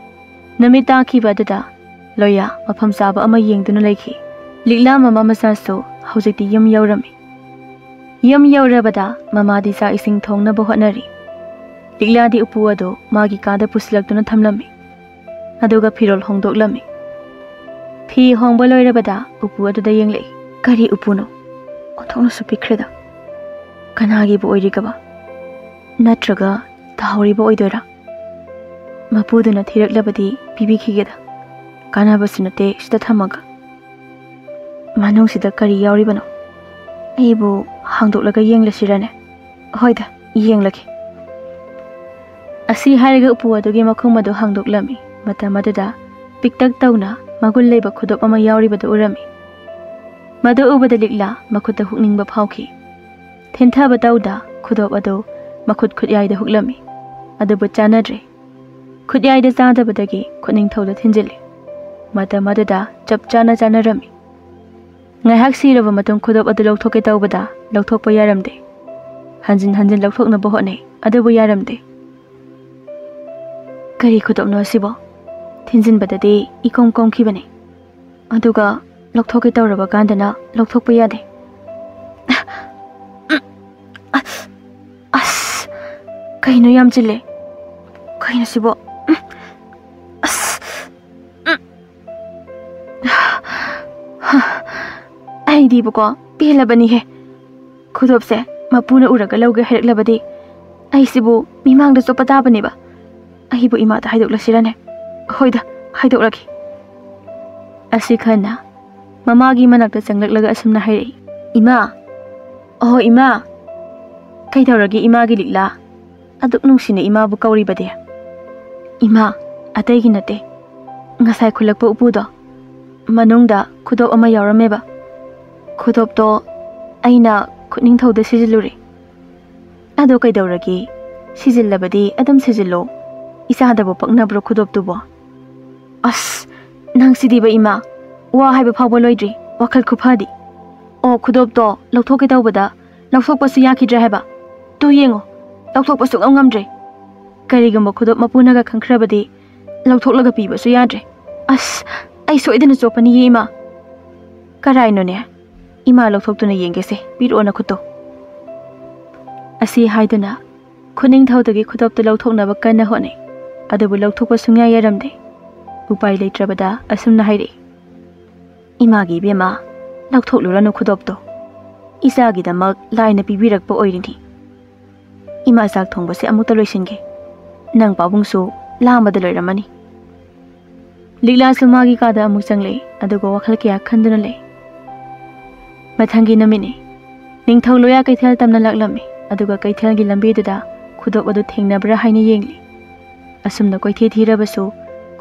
ꯅꯨꯃꯤꯠ ꯇꯥꯈꯤꯕ ꯑꯗꯨꯗ ꯂꯣꯌꯥ ꯃꯐꯝ ꯆꯥꯕ ꯑꯃ ꯌꯦꯡꯗꯨꯅ ꯂꯩꯈꯤ꯫ ꯂꯤꯛꯂꯥ ꯃꯃꯥ ꯃꯆꯥꯁꯨ ꯍꯧꯖꯤꯛꯇꯤ ꯌꯨꯝ ꯌꯧꯔꯝꯃꯤ꯫ ꯌꯨꯝ ꯌꯧꯔꯕꯗ ꯃꯃꯥꯗꯤ ꯆꯥꯛ ꯏꯁꯤꯡ ꯊꯣꯡꯅꯕ ꯍꯣꯠꯅꯔꯤ꯫ ꯂꯤꯛꯂꯥꯗꯤ ꯎꯄꯨ ꯑꯗꯨ ꯃꯥꯒꯤ ꯀꯥꯗ ꯄꯨꯁꯤꯜꯂꯛꯇꯨꯅ ꯊꯝꯂꯝꯃꯤ꯫ ꯑꯗꯨꯒ ꯐꯤꯔꯣꯜ ꯍꯣꯡꯗꯣꯛꯂꯝꯃꯤ꯫ ꯐꯤ ꯍꯣꯡꯕ ꯂꯣꯏꯔꯕꯗ ꯎꯄꯨ ꯑꯗꯨꯗ ꯌꯦꯡꯂꯛꯏ꯫ ꯀꯔꯤ ꯎꯄꯨꯅꯣ? ꯑꯣꯟꯊꯣꯛꯅꯁꯨ ꯄꯤꯛꯈ꯭ꯔꯦꯗ꯫ ꯀꯅꯥꯒꯤꯕꯨ ꯑꯣꯏꯔꯤꯒꯕ? ꯅꯠꯇ꯭ꯔꯒ ꯇꯥꯍꯧꯔꯤꯕ ꯑꯣꯏꯗꯣꯏꯔꯥ? ꯃꯄꯨꯗꯨꯅ ꯊꯤꯔꯛꯂꯕꯗꯤ ꯄꯤꯕꯤꯈꯤꯒꯦꯗ, ꯀꯥꯟꯅꯕꯁꯨ ꯅꯠꯇꯦ ꯁꯤꯗ ꯊꯝꯃꯒ꯫ ꯃꯅꯨꯡꯁꯤꯗ ꯀꯔꯤ ꯌꯥꯎꯔꯤꯕꯅꯣ? ꯑꯩꯕꯨ ꯍꯥꯡꯗꯣꯛꯂꯒ ꯌꯦꯡꯂꯁꯤꯔꯅꯦ? ꯍꯣꯏꯗ, ꯌꯦꯡꯂꯒꯦ꯫ ꯑꯁꯤ ꯍꯥꯏꯔꯒ ꯎꯄꯨ ꯑꯗꯨꯒꯤ ꯃꯈꯨꯝ ꯑꯗꯨ ꯍꯥꯡꯗꯣꯛꯂꯝꯃꯤ꯫ ꯃꯇꯝ ꯑꯗꯨꯗ ꯄꯤꯛꯇꯛ ꯇꯧꯅ ꯃꯒꯨꯟ ꯂꯩꯕ ꯈꯨꯗꯣꯞ ꯑꯃ ꯌꯥꯎꯔꯤꯕꯗꯨ ꯎꯔꯝꯃꯤ꯫ ꯃꯗꯨ ꯎꯕꯗ ꯂꯤꯛꯂꯥ ꯃꯈꯨꯠꯇ ꯍꯨꯛꯅꯤꯡꯕ ꯐꯥꯎꯈꯤ꯫ ꯊꯤꯟꯊꯕ ꯇꯧꯗ ꯈꯨꯗꯣꯞ ꯑꯗꯨ ꯃꯈꯨꯠ ꯈꯨꯠꯌꯥꯏꯗ ꯍꯨꯛꯂꯝꯃꯤ꯫ ꯑꯗꯨꯕꯨ ꯆꯥꯟꯅꯗ꯭ꯔꯦ꯫ ꯈꯨꯠꯌꯥꯏꯗ ꯆꯥꯗꯕꯗꯒꯤ ꯈꯨꯠꯅꯤꯡꯊꯧꯗ ꯊꯤꯟꯖꯤꯜꯂꯤ꯫ ꯃꯇꯝ ꯑꯗꯨꯗ ꯆꯞ ꯆꯥꯅ ꯆꯥꯟꯅꯔꯝꯃꯤ꯫ ꯉꯥꯏꯍꯥꯛ ꯁꯤꯔꯕ ꯃꯇꯨꯡ ꯈꯨꯗꯣꯞ ꯑꯗꯨ ꯂꯧꯊꯣꯛꯀꯦ ꯇꯧꯕꯗ ꯂꯧꯊꯣꯛꯄ ꯌꯥꯔꯝꯗꯦ꯫ ꯍꯟꯖꯤꯟ ꯍꯟꯖꯤꯟ ꯂꯧꯊꯣꯛꯅꯕ ꯍꯣꯠꯅꯩ, ꯑꯗꯨꯕꯨ ꯌꯥꯔꯝꯗꯦ꯫ "ꯀꯔꯤ ꯈꯨꯗꯣꯞꯅꯣ ꯑꯁꯤꯕꯣ? ꯊꯤꯟꯖꯤꯟꯕꯗꯗꯤ ꯏꯀꯣꯝ ꯀꯣꯝꯈꯤꯕꯅꯤ, ꯑꯗꯨꯒ ꯂꯧꯊꯣꯛꯀꯦ ꯇꯧꯔꯕ ꯀꯥꯟꯗꯅ ꯂꯧꯊꯣꯛꯄ ꯌꯥꯗꯦ꯫ ꯑꯁ, ꯀꯩꯅꯣ ꯌꯥꯝ ꯆꯤꯜꯂꯦ? ꯀꯩꯅꯣ ꯁꯤꯕꯣ? ꯑꯁ, ꯑꯩꯗꯤꯕꯀꯣ, ꯄꯦꯜꯂꯕꯅꯤꯍꯦ꯫ ꯈꯨꯗꯣꯞꯁꯦ ꯃꯄꯨꯅ ꯎꯔꯒ ꯂꯧꯒꯦ ꯍꯥꯏꯔꯛꯂꯕꯗꯤ ꯑꯩꯁꯤꯕꯨ ꯃꯤꯃꯥꯡꯗ ꯆꯣꯞꯄ ꯇꯥꯕꯅꯦꯕ꯫ ꯑꯩꯕꯨ ꯏꯃꯥꯗ ꯍꯥꯏꯗꯣꯛꯂꯁꯤꯔꯅꯦ? ꯍꯣꯏꯗ, ꯍꯥꯏꯗꯣꯛꯂꯒꯦ꯫" ꯑꯁꯤ ꯈꯟꯅ ꯃꯃꯥꯒꯤ ꯃꯅꯥꯛꯇ ꯆꯪꯂꯛꯂꯒ ꯑꯁꯨꯝꯅ ꯍꯥꯏꯔꯛꯏ, "ꯏꯃꯥ, ꯑꯍꯣ ꯏꯃꯥ, ꯀꯩꯗꯧꯔꯒꯦ ꯏꯃꯥꯒꯤ ꯂꯤꯛꯂꯥ? ꯑꯗꯨꯛ ꯅꯨꯡꯁꯤꯅ ꯏꯃꯥꯕꯨ ꯀꯧꯔꯤꯕꯗꯤ?" "ꯏꯃꯥ, ꯑꯇꯩꯒꯤ ꯅꯠꯇꯦ, ꯉꯁꯥꯏ ꯈꯨꯜꯂꯛꯄ ꯎꯄꯨꯗꯣ, ꯃꯅꯨꯡꯗ ꯈꯨꯗꯣꯞ ꯑꯃ ꯌꯥꯎꯔꯝꯃꯦꯕ꯫ ꯈꯨꯗꯣꯞꯇꯣ ꯑꯩꯅ ꯈꯨꯠꯅꯤꯡꯊꯧꯗ ꯁꯤꯖꯤꯜꯂꯨꯔꯦ꯫" "ꯑꯗꯣ ꯀꯩꯗꯧꯔꯒꯦ? ꯁꯤꯖꯤꯜꯂꯕꯗꯤ ꯑꯗꯨꯝ ꯁꯤꯖꯤꯜꯂꯣ꯫ ꯏꯆꯥꯗꯕꯨ ꯄꯛꯅꯕ꯭ꯔꯣ ꯈꯨꯗꯣꯞꯇꯨꯕꯣ?" "ꯑꯁ, ꯅꯪꯁꯤꯗꯤꯕ ꯏꯃꯥ, ꯋꯥ ꯍꯥꯏꯕ ꯐꯥꯎꯕ ꯂꯣꯏꯗ꯭ꯔꯤ, ꯋꯥꯈꯜ ꯈꯨꯐꯗꯤ꯫ ꯑꯣ, ꯈꯨꯗꯣꯞꯇꯣ ꯂꯧꯊꯣꯛꯀꯦ ꯇꯧꯕꯗ ꯂꯧꯊꯣꯛꯄꯁꯨ ꯌꯥꯈꯤꯗ꯭ꯔꯦ ꯍꯥꯏꯕ꯫ ꯇꯨ ꯌꯦꯡꯉꯣ, ꯂꯧꯊꯣꯛꯄ ꯁꯨꯡꯉꯝ ꯉꯝꯗ꯭ꯔꯦ꯫ ꯀꯔꯤꯒꯨꯝꯕ ꯈꯨꯗꯣꯞ ꯃꯄꯨꯅꯒ ꯈꯪꯈ꯭ꯔꯕꯗꯤ ꯂꯧꯊꯣꯛꯂꯒ ꯄꯤꯕꯁꯨ ꯌꯥꯗ꯭ꯔꯦ꯫ ꯑꯁ, ꯑꯩ ꯁꯣꯏꯗꯅ ꯆꯣꯞꯄꯅꯤꯌꯦ ꯏꯃꯥ꯫" "ꯀꯔꯥꯏꯅꯣꯅꯦ? ꯏꯃꯥ ꯂꯧꯊꯣꯛꯇꯨꯅ ꯌꯦꯡꯒꯦꯁꯦ, ꯄꯤꯔꯛꯑꯣ ꯅꯈꯨꯠꯇꯣ꯫" ꯑꯁꯤ ꯍꯥꯏꯗꯨꯅ ꯈꯨꯅꯤꯡꯊꯧꯗꯒꯤ ꯈꯨꯗꯣꯞꯇꯨ ꯂꯧꯊꯣꯛꯅꯕ ꯀꯟꯅ ꯍꯣꯠꯅꯩ꯫ ꯑꯗꯨꯕꯨ ꯂꯧꯊꯣꯛꯄ ꯁꯨꯡꯌꯥ ꯌꯥꯔꯝꯗꯦ꯫ ꯎꯄꯥꯏ ꯂꯩꯇ꯭ꯔꯕꯗ ꯑꯁꯨꯝꯅ ꯍꯥꯏꯔꯛꯏ, "ꯏꯃꯥꯒꯤ ꯏꯕꯦꯝꯃ, ꯂꯧꯊꯣꯛꯂꯨꯔꯅꯨ ꯈꯨꯗꯣꯞꯇꯣ꯫ ꯏꯆꯥꯒꯤꯗꯃꯛ ꯂꯥꯏꯅ ꯄꯤꯕꯤꯔꯛꯄ ꯑꯣꯏꯔꯤꯅꯤ꯫ ꯏꯃꯥ ꯆꯥꯛ ꯊꯣꯡꯕꯁꯦ ꯑꯃꯨꯛꯇ ꯂꯣꯏꯁꯤꯟꯒꯦ꯫ ꯅꯪ ꯄꯥꯕꯨꯡꯁꯨ ꯂꯥꯝꯕꯗ ꯂꯣꯏꯔꯝꯃꯅꯤ꯫ ꯂꯤꯛꯂꯥꯁꯨ ꯃꯥꯒꯤ ꯀꯥꯗ ꯑꯃꯨꯛ ꯆꯪꯂꯛꯏ, ꯑꯗꯨꯒ ꯋꯥꯈꯜ ꯀꯌꯥ ꯈꯟꯗꯨꯅ ꯂꯩ꯫ ꯃꯊꯪꯒꯤ ꯅꯨꯃꯤꯠꯅꯤ꯫ ꯅꯤꯡꯊꯧ ꯂꯣꯌꯥ ꯀꯩꯊꯦꯜ ꯇꯝꯅ ꯂꯥꯛꯂꯝꯃꯤ, ꯑꯗꯨꯒ ꯀꯩꯊꯦꯜꯒꯤ ꯂꯝꯕꯤꯗꯨꯗ ꯈꯨꯗꯣꯞ ꯑꯗꯨ ꯊꯦꯡꯅꯕ꯭ꯔꯥ ꯍꯥꯏꯅ ꯌꯦꯡꯂꯤ꯫ ꯑꯁꯨꯝꯅ ꯀꯣꯏꯊꯤ ꯊꯤꯔꯕꯁꯨ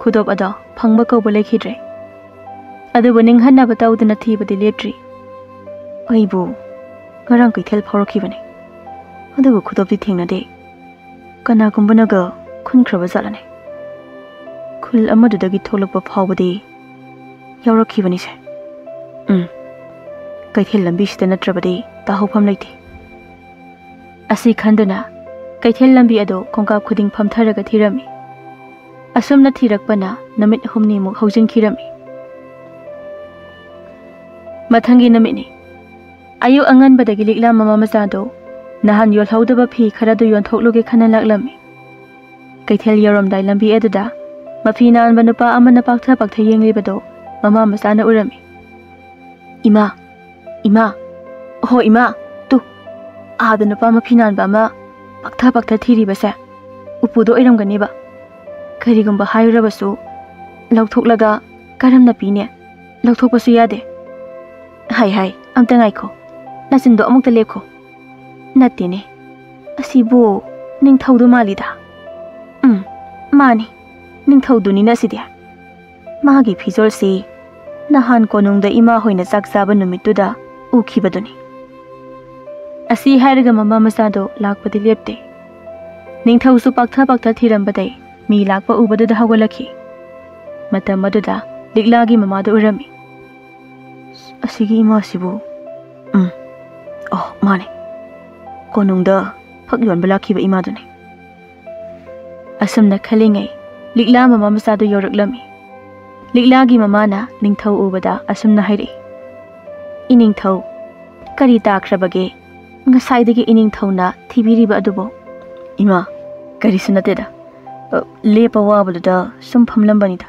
ꯈꯨꯗꯣꯞ ꯑꯗꯣ ꯐꯪꯕ ꯀꯧꯕ ꯂꯩꯈꯤꯗ꯭ꯔꯦ꯫ ꯑꯗꯨꯕꯨ ꯅꯤꯡꯍꯟꯅꯕ ꯇꯧꯗꯨꯅ ꯊꯤꯕꯗꯤ ꯂꯦꯞꯇ꯭ꯔꯤ꯫ ꯑꯩꯕꯨ ꯉꯔꯥꯡ ꯀꯩꯊꯦꯜ ꯐꯥꯎꯔꯛꯈꯤꯕꯅꯤ, ꯑꯗꯨꯕꯨ ꯈꯨꯗꯣꯞꯇꯤ ꯊꯦꯡꯅꯗꯦ꯫ ꯀꯅꯥꯒꯨꯝꯕꯅꯒ ꯈꯨꯟꯈ꯭ꯔꯕ ꯖꯥꯠꯂꯅꯦ? ꯈꯨꯜ ꯑꯃꯗꯨꯗꯒꯤ ꯊꯣꯛꯂꯛꯄ ꯐꯥꯎꯕꯗꯤ ꯌꯥꯎꯔꯛꯈꯤꯕꯅꯤꯁꯦ꯫ ꯎꯝ, ꯀꯩꯊꯦꯜ ꯂꯝꯕꯤꯁꯤꯗ ꯅꯠꯇ꯭ꯔꯕꯗꯤ ꯇꯥꯍꯧꯐꯝ ꯂꯩꯇꯦ꯫ ꯑꯁꯤ ꯈꯟꯗꯨꯅ ꯀꯩꯊꯦꯜ ꯂꯝꯕꯤ ꯑꯗꯨ ꯈꯣꯡꯀꯥꯞ ꯈꯨꯗꯤꯡ ꯐꯝꯊꯔꯒ ꯊꯤꯔꯝꯃꯤ꯫ ꯑꯁꯨꯝꯅ ꯊꯤꯔꯛꯄꯅ ꯅꯨꯃꯤꯠ ꯍꯨꯝꯅꯤꯃꯨꯛ ꯍꯧꯖꯤꯟꯈꯤꯔꯝꯃꯤ꯫ ꯃꯊꯪꯒꯤ ꯅꯨꯃꯤꯠꯅꯤ꯫ ꯑꯌꯨꯛ ꯑꯉꯟꯕꯗꯒꯤ ꯂꯤꯛꯂꯥ ꯃꯃꯥ ꯃꯆꯥꯗꯨ ꯅꯍꯥꯟ ꯌꯣꯜꯍꯧꯗꯕ ꯐꯤ ꯈꯔꯗꯨ ꯌꯣꯟꯊꯣꯛꯂꯨꯒꯦ ꯈꯟꯅ ꯂꯥꯛꯂꯝꯃꯤ꯫ ꯀꯩꯊꯦꯜ ꯌꯧꯔꯝꯗꯥꯏ ꯂꯝꯕꯤ ꯑꯗꯨꯗ ꯃꯐꯤ ꯅꯥꯟꯕ ꯅꯨꯄꯥ ꯑꯃꯅ ꯄꯥꯛꯊ ꯄꯥꯛꯊ ꯌꯦꯡꯂꯤꯕꯗꯨ ꯃꯃꯥ ꯃꯆꯥꯅ ꯎꯔꯝꯃꯤ꯫ "ꯏꯃꯥ, ꯏꯃꯥ, ꯑꯍꯣ ꯏꯃꯥ, ꯇꯨ, ꯑꯥꯗ ꯅꯨꯄꯥ ꯃꯐꯤ ꯅꯥꯟꯕ ꯑꯃ ꯄꯥꯛꯊ ꯄꯥꯛꯊ ꯊꯤꯔꯤꯕꯁꯦ ꯎꯄꯨꯗꯣ ꯑꯣꯏꯔꯝꯒꯅꯤꯕ꯫ ꯀꯔꯤꯒꯨꯝꯕ ꯍꯥꯏꯔꯨꯔꯕꯁꯨ ꯂꯧꯊꯣꯛꯂꯒ ꯀꯔꯝꯅ ꯄꯤꯅꯦ? ꯂꯧꯊꯣꯛꯄꯁꯨ ꯌꯥꯗꯦ꯫ ꯍꯥꯏ ꯍꯥꯏ, ꯑꯝꯇ ꯉꯥꯏꯈꯣ, ꯅꯆꯤꯟꯗꯣ ꯑꯃꯨꯛꯇ ꯂꯦꯞꯈꯣ꯫ ꯅꯠꯇꯦꯅꯦ, ꯑꯁꯤꯕꯨ ꯅꯤꯡꯊꯧꯗꯨ ꯃꯥꯜꯂꯤꯗ꯫ ꯎꯝ, ꯃꯥꯅꯤ, ꯅꯤꯡꯊꯧꯗꯨꯅꯤꯅ ꯑꯁꯤꯗꯤ꯫ ꯃꯥꯒꯤ ꯐꯤꯖꯣꯜꯁꯤ ꯅꯍꯥꯟ ꯀꯣꯅꯨꯡꯗ ꯏꯃꯥ ꯍꯣꯏꯅ ꯆꯥꯛ ꯆꯥꯕ ꯅꯨꯃꯤꯠꯇꯨꯗ ꯎꯈꯤꯕꯗꯨꯅꯤ꯫" ꯑꯁꯤ ꯍꯥꯏꯔꯒ ꯃꯃꯥ ꯃꯆꯥꯗꯣ ꯂꯥꯛꯄꯗꯤ ꯂꯦꯞꯇꯦ꯫ ꯅꯤꯡꯊꯧꯁꯨ ꯄꯥꯛꯊ ꯄꯥꯛꯊ ꯊꯤꯔꯝꯕꯗꯩ ꯃꯤ ꯂꯥꯛꯄ ꯎꯕꯗꯨꯗ ꯍꯧꯒꯠꯂꯛꯈꯤ꯫ ꯃꯇꯝ ꯑꯗꯨꯗ ꯂꯤꯛꯂꯥꯒꯤ ꯃꯃꯥꯗꯨ ꯎꯔꯝꯃꯤ꯫ "ꯑꯁꯤꯒꯤ ꯏꯃꯥꯁꯤꯕꯨ, ꯎꯝ, ꯑꯣ, ꯃꯥꯅꯦ, ꯀꯣꯅꯨꯡꯗ ꯐꯛ ꯌꯣꯟꯕ ꯂꯥꯛꯈꯤꯕ ꯏꯃꯥꯗꯨꯅꯤ꯫" ꯑꯁꯨꯝꯅ ꯈꯜꯂꯤꯉꯩ ꯂꯤꯛꯂꯥ ꯃꯃꯥ ꯃꯆꯥꯗꯨ ꯌꯧꯔꯛꯂꯝꯃꯤ꯫ ꯂꯤꯛꯂꯥꯒꯤ ꯃꯃꯥꯅ ꯅꯤꯡꯊꯧ ꯎꯕꯗ ꯑꯁꯨꯝꯅ ꯍꯥꯏꯔꯛꯏ, "ꯏꯅꯤꯡꯊꯧ, ꯀꯔꯤ ꯇꯥꯈ꯭ꯔꯕꯒꯦ? ꯉꯁꯥꯏꯗꯒꯤ ꯏꯅꯤꯡꯊꯧꯅ ꯊꯤꯕꯤꯔꯤꯕ ꯑꯗꯨꯕꯨ?" "ꯏꯃꯥ, ꯀꯔꯤꯁꯨ ꯅꯠꯇꯦꯗ꯫ ꯑ, ꯂꯦꯞꯄ ꯋꯥꯕꯗꯨꯗ ꯁꯨꯝ ꯐꯝꯂꯝꯕꯅꯤꯗ꯫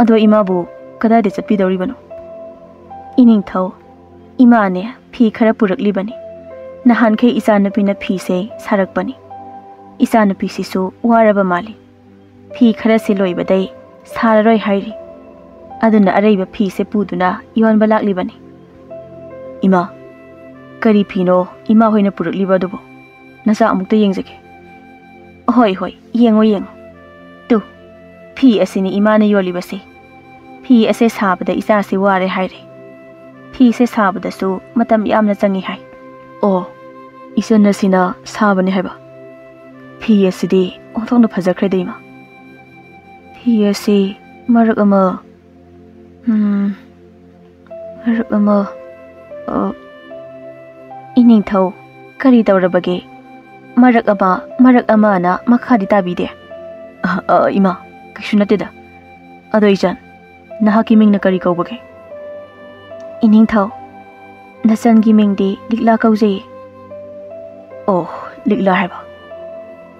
ꯑꯗꯣ ꯏꯃꯥꯕꯨ ꯀꯗꯥꯏꯗ ꯆꯠꯄꯤꯗꯧꯔꯤꯕꯅꯣ?" "ꯏꯅꯤꯡꯊꯧ, ꯏꯃꯥꯅꯦ ꯐꯤ ꯈꯔ ꯄꯨꯔꯛꯂꯤꯕꯅꯤ꯫ ꯅꯍꯥꯟꯈꯩ ꯏꯆꯥꯅꯨꯄꯤꯅ ꯐꯤꯁꯦ ꯁꯥꯔꯛꯄꯅꯤ꯫ ꯏꯆꯥꯅꯨꯄꯤꯁꯤꯁꯨ ꯋꯥꯔꯕ ꯃꯥꯜꯂꯤ꯫ ꯐꯤ ꯈꯔꯁꯦ ꯂꯣꯏꯕꯗꯩ ꯁꯥꯔꯔꯣꯏ ꯍꯥꯏꯔꯤ꯫ ꯑꯗꯨꯅ ꯑꯔꯩꯕ ꯐꯤꯁꯦ ꯄꯨꯗꯨꯅ ꯌꯣꯟꯕ ꯂꯥꯛꯂꯤꯕꯅꯤ꯫ "ꯏꯃꯥ, ꯀꯔꯤ ꯐꯤꯅꯣ ꯏꯃꯥ ꯍꯣꯏꯅ ꯄꯨꯔꯛꯂꯤꯕ ꯑꯗꯨꯕꯨ? ꯅꯆꯥ ꯑꯃꯨꯛꯇ ꯌꯦꯡꯖꯒꯦ꯫" "ꯍꯣꯏ, ꯍꯣꯏ, ꯌꯦꯡꯉꯣ, ꯌꯦꯡꯉꯣ꯫ ꯇꯨ, ꯐꯤ ꯑꯁꯤꯅꯤ ꯏꯃꯥꯅ ꯌꯣꯜꯂꯤꯕꯁꯦ꯫ ꯐꯤ ꯑꯁꯦ ꯁꯥꯕꯗ ꯏꯆꯥꯁꯤ ꯋꯥꯔꯦ ꯍꯥꯏꯔꯦ꯫ ꯐꯤꯁꯦ ꯁꯥꯕꯗꯁꯨ ꯃꯇꯝ ꯌꯥꯝꯅ ꯆꯪꯏ ꯍꯥꯏ꯫" "ꯑꯣ, ꯏꯆꯟ ꯑꯁꯤꯅ ꯁꯥꯕꯅꯤ ꯍꯥꯏꯕ? ꯐꯤ ꯑꯁꯤꯗꯤ ꯑꯣꯟꯊꯣꯛꯅ ꯐꯖꯈ꯭ꯔꯦꯗ, ꯏꯃꯥ꯫ ꯐꯤ ꯑꯁꯤ ꯃꯔꯛ ꯑꯃ, ꯎꯝ, ꯃꯔꯛ ꯑꯃ, ꯑ, ꯏꯅꯤꯡꯊꯧ, ꯀꯔꯤ ꯇꯧꯔꯕꯒꯦ? ꯃꯔꯛ ꯑꯃ, ꯃꯔꯛ ꯑꯃ ꯑꯅ ꯃꯈꯥꯗꯤ ꯇꯥꯕꯤꯗꯦ?" "ꯑ, ꯑ, ꯏꯃꯥ, ꯀꯩꯁꯨ ꯅꯠꯇꯦꯗ꯫ ꯑꯗꯣ ꯏꯆꯟ, ꯅꯍꯥꯛꯀꯤ ꯃꯤꯡꯅ ꯀꯔꯤ ꯀꯧꯕꯒꯦ?" "ꯏꯅꯤꯡꯊꯧ, ꯅꯆꯟꯒꯤ ꯃꯤꯡꯗꯤ ꯂꯤꯛꯂꯥ ꯀꯧꯖꯩꯌꯦ꯫" "ꯑꯣ, ꯂꯤꯛꯂꯥ ꯍꯥꯏꯕ?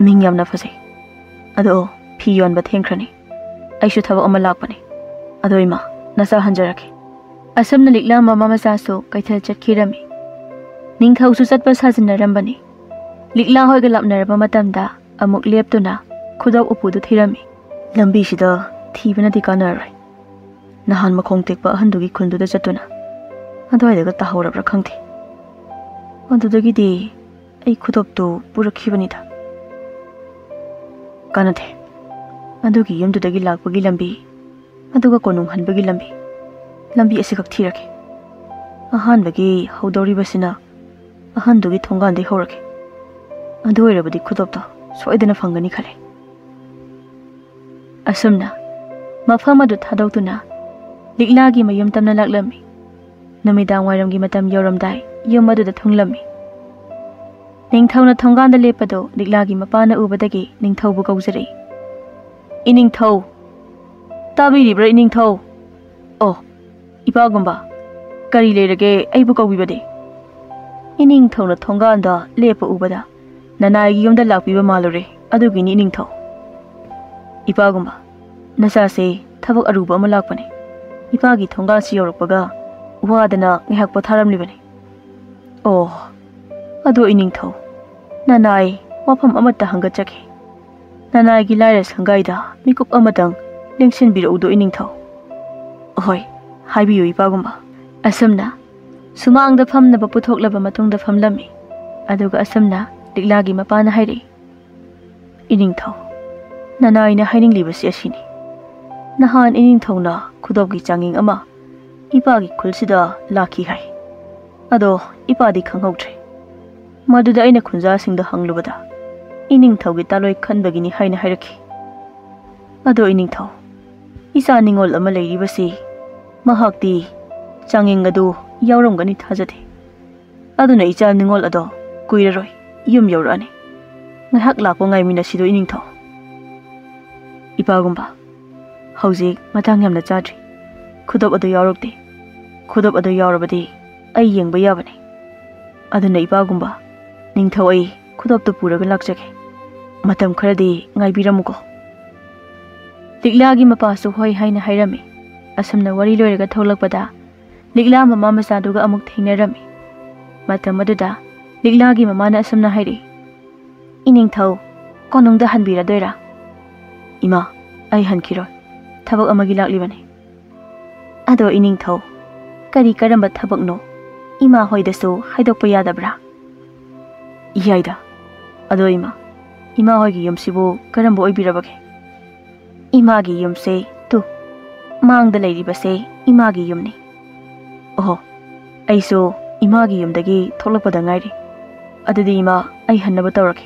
ꯃꯤꯡ ꯌꯥꯝꯅ ꯐꯖꯩ꯫ ꯑꯗꯣ ꯐꯤ ꯌꯣꯟꯕ ꯊꯦꯡꯈ꯭ꯔꯅꯤ꯫ ꯑꯩꯁꯨ ꯊꯕꯛ ꯑꯃ ꯂꯥꯛꯄꯅꯤ꯫ ꯑꯗꯣ ꯏꯃꯥ, ꯅꯆꯥ ꯍꯟꯖꯔꯛꯀꯦ꯫" ꯑꯁꯨꯝꯅ ꯂꯤꯛꯂꯥ ꯃꯃꯥ ꯃꯆꯥꯁꯨ ꯀꯩꯊꯦꯜ ꯆꯠꯈꯤꯔꯝꯃꯤ꯫ ꯅꯤꯡꯊꯧꯁꯨ ꯆꯠꯄ ꯁꯥꯖꯤꯟꯅꯔꯝꯕꯅꯤ꯫ ꯂꯤꯛꯂꯥ ꯍꯣꯏꯒ ꯂꯥꯞꯅꯔꯕ ꯃꯇꯝꯗ ꯑꯃꯨꯛ ꯂꯦꯞꯇꯨꯅ ꯈꯨꯗꯣꯞ ꯎꯄꯨꯗꯨ ꯊꯤꯔꯝꯃꯤ꯫ "ꯂꯝꯕꯤꯁꯤꯗ ꯊꯤꯕꯅꯗꯤ ꯀꯥꯟꯅꯔꯣꯏ꯫ ꯅꯍꯥꯟ ꯃꯈꯣꯡ ꯇꯦꯛꯄ ꯑꯍꯟꯗꯨꯒꯤ ꯈꯨꯟꯗꯨꯗ ꯆꯠꯇꯨꯅ ꯑꯗꯨꯋꯥꯏꯗꯒ ꯇꯥꯍꯧꯔꯕ꯭ꯔꯥ ꯈꯪꯗꯦ꯫ ꯑꯗꯨꯗꯒꯤꯗꯤ ꯑꯩ ꯈꯨꯗꯣꯞꯇꯨ ꯄꯨꯔꯛꯈꯤꯕꯅꯤꯗ꯫ ꯀꯥꯟꯅꯗꯦ꯫ ꯑꯗꯨꯒꯤ ꯌꯨꯝꯗꯨꯗꯒꯤ ꯂꯥꯛꯄꯒꯤ ꯂꯝꯕꯤ, ꯑꯗꯨꯒ ꯀꯣꯅꯨꯡ ꯍꯟꯕꯒꯤ ꯂꯝꯕꯤ, ꯂꯝꯕꯤ ꯑꯁꯤꯈꯛ ꯊꯤꯔꯒꯦ꯫ ꯑꯍꯥꯟꯕꯒꯤ ꯍꯧꯗꯧꯔꯤꯕꯁꯤꯅ ꯑꯍꯟꯗꯨꯒꯤ ꯊꯣꯡꯒꯥꯟꯗꯩ ꯍꯧꯔꯒꯦ꯫ ꯑꯗꯨ ꯑꯣꯏꯔꯕꯗꯤ ꯈꯨꯗꯣꯞꯇꯣ ꯁꯣꯏꯗꯅ ꯐꯪꯒꯅꯤ ꯈꯜꯂꯦ꯫" ꯑꯁꯨꯝꯅ ꯃꯐꯝ ꯑꯗꯨ ꯊꯥꯗꯣꯛꯇꯨꯅ ꯂꯤꯛꯂꯥꯒꯤ ꯃꯌꯨꯝ ꯇꯝꯅ ꯂꯥꯛꯂꯝꯃꯤ꯫ ꯅꯨꯃꯤꯗꯥꯡ ꯋꯥꯏꯔꯝꯒꯤ ꯃꯇꯝ ꯌꯧꯔꯝꯗꯥꯏ ꯌꯨꯝ ꯑꯗꯨꯗ ꯊꯨꯡꯂꯝꯃꯤ꯫ ꯅꯤꯡꯊꯧꯅ ꯊꯣꯡꯒꯥꯟꯗ ꯂꯦꯞꯄꯗꯨ ꯂꯤꯛꯂꯥꯒꯤ ꯃꯄꯥꯅ ꯎꯕꯗꯒꯤ ꯅꯤꯡꯊꯧꯕꯨ ꯀꯧꯖꯔꯛꯏ꯫ "ꯏꯅꯤꯡꯊꯧ! ꯇꯥꯕꯤꯔꯤꯕ꯭ꯔꯥ, ꯏꯅꯤꯡꯊꯧ?" "ꯑꯣ, ꯏꯄꯥꯒꯨꯝꯕ, ꯀꯔꯤ ꯂꯩꯔꯒꯦ ꯑꯩꯕꯨ ꯀꯧꯕꯤꯕꯗꯤ?" ꯏꯅꯤꯡꯊꯧꯅ ꯊꯣꯡꯒꯥꯟꯗ ꯂꯦꯞꯄ ꯎꯕꯗ ꯅꯅꯥꯏꯒꯤ ꯌꯨꯝꯗ ꯂꯥꯛꯄꯤꯕ ꯃꯥꯜꯂꯨꯔꯦ, ꯑꯗꯨꯒꯤꯅꯤ ꯏꯅꯤꯡꯊꯧ꯫ "ꯏꯄꯥꯒꯨꯝꯕ, ꯅꯆꯥꯁꯦ ꯊꯕꯛ ꯑꯔꯨꯕ ꯑꯃ ꯂꯥꯛꯄꯅꯦ꯫ ꯏꯄꯥꯒꯤ ꯊꯣꯡꯒꯥꯟꯁꯤ ꯌꯧꯔꯛꯄꯒ ꯋꯥꯗꯅ ꯉꯥꯏꯍꯥꯛ ꯄꯣꯊꯥꯔꯝꯂꯤꯕꯅꯤ꯫" "ꯑꯣ, "ꯑꯗꯣ ꯏꯅꯤꯡꯊꯧ, ꯅꯅꯥꯏ ꯋꯥꯐꯝ ꯑꯃꯠꯇ ꯍꯪꯒꯠꯆꯒꯦ꯫ ꯅꯅꯥꯏꯒꯤ ꯂꯥꯏꯔ ꯁꯪꯒꯥꯏꯗ ꯃꯤꯀꯨꯞ ꯑꯃꯇꯪ ꯂꯦꯡꯁꯤꯟꯕꯤꯔꯛꯎꯗꯣ ꯏꯅꯤꯡꯊꯧ?" "ꯑꯍꯣꯏ, ꯍꯥꯏꯕꯤꯌꯨ ꯏꯄꯥꯒꯨꯝꯕ꯫" ꯑꯁꯨꯝꯅ ꯁꯨꯃꯥꯡꯗ ꯐꯝꯅꯕ ꯄꯨꯊꯣꯛꯂꯕ ꯃꯇꯨꯡꯗ ꯐꯝꯂꯝꯃꯤ꯫ ꯑꯗꯨꯒ ꯑꯁꯨꯝꯅ ꯂꯤꯛꯂꯥꯒꯤ ꯃꯄꯥꯅ ꯍꯥꯏꯔꯛꯏ, "ꯏꯅꯤꯡꯊꯧ, ꯅꯅꯥꯏꯅ ꯍꯥꯏꯅꯤꯡꯂꯤꯕꯁꯤ ꯑꯁꯤꯅꯤ꯫ ꯅꯍꯥꯟ ꯏꯅꯤꯡꯊꯧꯅ ꯈꯨꯗꯣꯞꯀꯤ ꯆꯥꯡꯌꯦꯡ ꯑꯃ ꯏꯄꯥꯒꯤ ꯈꯨꯜꯁꯤꯗ ꯂꯥꯛꯈꯤ ꯍꯥꯏ꯫ ꯑꯗꯣ ꯏꯄꯥꯗꯤ ꯈꯪꯍꯧꯗ꯭ꯔꯦ꯫ ꯃꯗꯨꯗ ꯑꯩꯅ ꯈꯨꯟꯖꯥꯁꯤꯡꯗ ꯍꯪꯂꯨꯕꯗ ꯏꯅꯤꯡꯊꯧꯒꯤ ꯇꯥꯂꯣꯏ ꯈꯟꯕꯒꯤꯅꯤ ꯍꯥꯏꯅ ꯍꯥꯏꯔꯛꯈꯤ꯫ ꯑꯗꯣ ꯏꯅꯤꯡꯊꯧ, ꯏꯆꯥ ꯅꯤꯉꯣꯜ ꯑꯃ ꯂꯩꯔꯤꯕꯁꯤ ꯃꯍꯥꯛꯇꯤ ꯆꯥꯡꯌꯦꯡ ꯑꯗꯨ ꯌꯥꯎꯔꯝꯒꯅꯤ ꯊꯥꯖꯗꯦ꯫ ꯑꯗꯨꯅ ꯏꯆꯥ ꯅꯤꯉꯣꯜ ꯑꯗꯣ ꯀꯨꯏꯔꯔꯣꯏ ꯌꯨꯝ ꯌꯧꯔꯛꯑꯅꯤ꯫ ꯉꯥꯏꯍꯥꯛ ꯂꯥꯛꯄ ꯉꯥꯏꯃꯤꯟꯅꯁꯤꯗꯣ ꯏꯅꯤꯡꯊꯧ꯫" "ꯏꯄꯥꯒꯨꯝꯕ, ꯍꯧꯖꯤꯛ ꯃꯇꯥꯡ ꯌꯥꯝꯅ ꯆꯥꯗ꯭ꯔꯤ꯫ ꯈꯨꯗꯣꯞ ꯑꯗꯨ ꯌꯥꯎꯔꯛꯇꯦ꯫ ꯈꯨꯗꯣꯞ ꯑꯗꯨ ꯌꯥꯎꯔꯕꯗꯤ ꯑꯩ ꯌꯦꯡꯕ ꯌꯥꯕꯅꯤ꯫ ꯑꯗꯨꯅ ꯏꯄꯥꯒꯨꯝꯕ, ꯅꯤꯡꯊꯧ ꯑꯩ ꯈꯨꯗꯣꯞꯇꯨ ꯄꯨꯔꯒ ꯂꯥꯛꯆꯒꯦ꯫ ꯃꯇꯝ ꯈꯔꯗꯤ ꯉꯥꯏꯕꯤꯔꯝꯃꯨꯀꯣ꯫" ꯂꯤꯛꯂꯥꯒꯤ ꯃꯄꯥꯁꯨ ꯍꯣꯏ ꯍꯥꯏꯅ ꯍꯥꯏꯔꯝꯃꯤ꯫ ꯑꯁꯨꯝꯅ ꯋꯥꯔꯤ ꯂꯣꯏꯔꯒ ꯊꯣꯛꯂꯛꯄꯗ ꯂꯤꯛꯂꯥ ꯃꯃꯥ ꯃꯆꯥꯗꯨꯒ ꯑꯃꯨꯛ ꯊꯦꯡꯅꯔꯝꯃꯤ꯫ ꯃꯇꯝ ꯑꯗꯨꯗ ꯂꯤꯛꯂꯥꯒꯤ ꯃꯃꯥꯅ ꯑꯁꯨꯝꯅ ꯍꯥꯏꯔꯛꯏ, "ꯏꯅꯤꯡꯊꯧ, ꯀꯣꯅꯨꯡꯗ ꯍꯟꯕꯤꯔꯗꯣꯏꯔꯥ?" "ꯏꯃꯥ, ꯑꯩ ꯍꯟꯈꯤꯔꯣꯏ꯫ ꯊꯕꯛ ꯑꯃꯒꯤ ꯂꯥꯛꯂꯤꯕꯅꯤ꯫" "ꯑꯗꯣ ꯏꯅꯤꯡꯊꯧ, ꯀꯔꯤ ꯀꯔꯝꯕ ꯊꯕꯛꯅꯣ? ꯏꯃꯥ ꯍꯣꯏꯗꯁꯨ ꯍꯥꯏꯗꯣꯛꯄ ꯌꯥꯗꯕ꯭ꯔꯥ?" "ꯏꯌꯥꯏꯗ꯫ ꯑꯗꯣ ꯏꯃꯥ, ꯏꯃꯥ ꯍꯣꯏꯒꯤ ꯌꯨꯝꯁꯤꯕꯨ ꯀꯔꯝꯕ ꯑꯣꯏꯕꯤꯔꯕꯒꯦ?" "ꯏꯃꯥꯒꯤ ꯌꯨꯝꯁꯦ ꯇꯨ, ꯃꯥꯡꯗ ꯂꯩꯔꯤꯕꯁꯦ ꯏꯃꯥꯒꯤ ꯌꯨꯝꯅꯤ꯫" "ꯑꯣꯍꯣ, ꯑꯩꯁꯨ ꯏꯃꯥꯒꯤ ꯌꯨꯝꯗꯒꯤ ꯊꯣꯛꯂꯛꯄꯗ ꯉꯥꯏꯔꯤ꯫ ꯑꯗꯨꯗꯤ ꯏꯃꯥ, ꯑꯩ ꯍꯟꯅꯕ ꯇꯧꯔꯒꯦ꯫"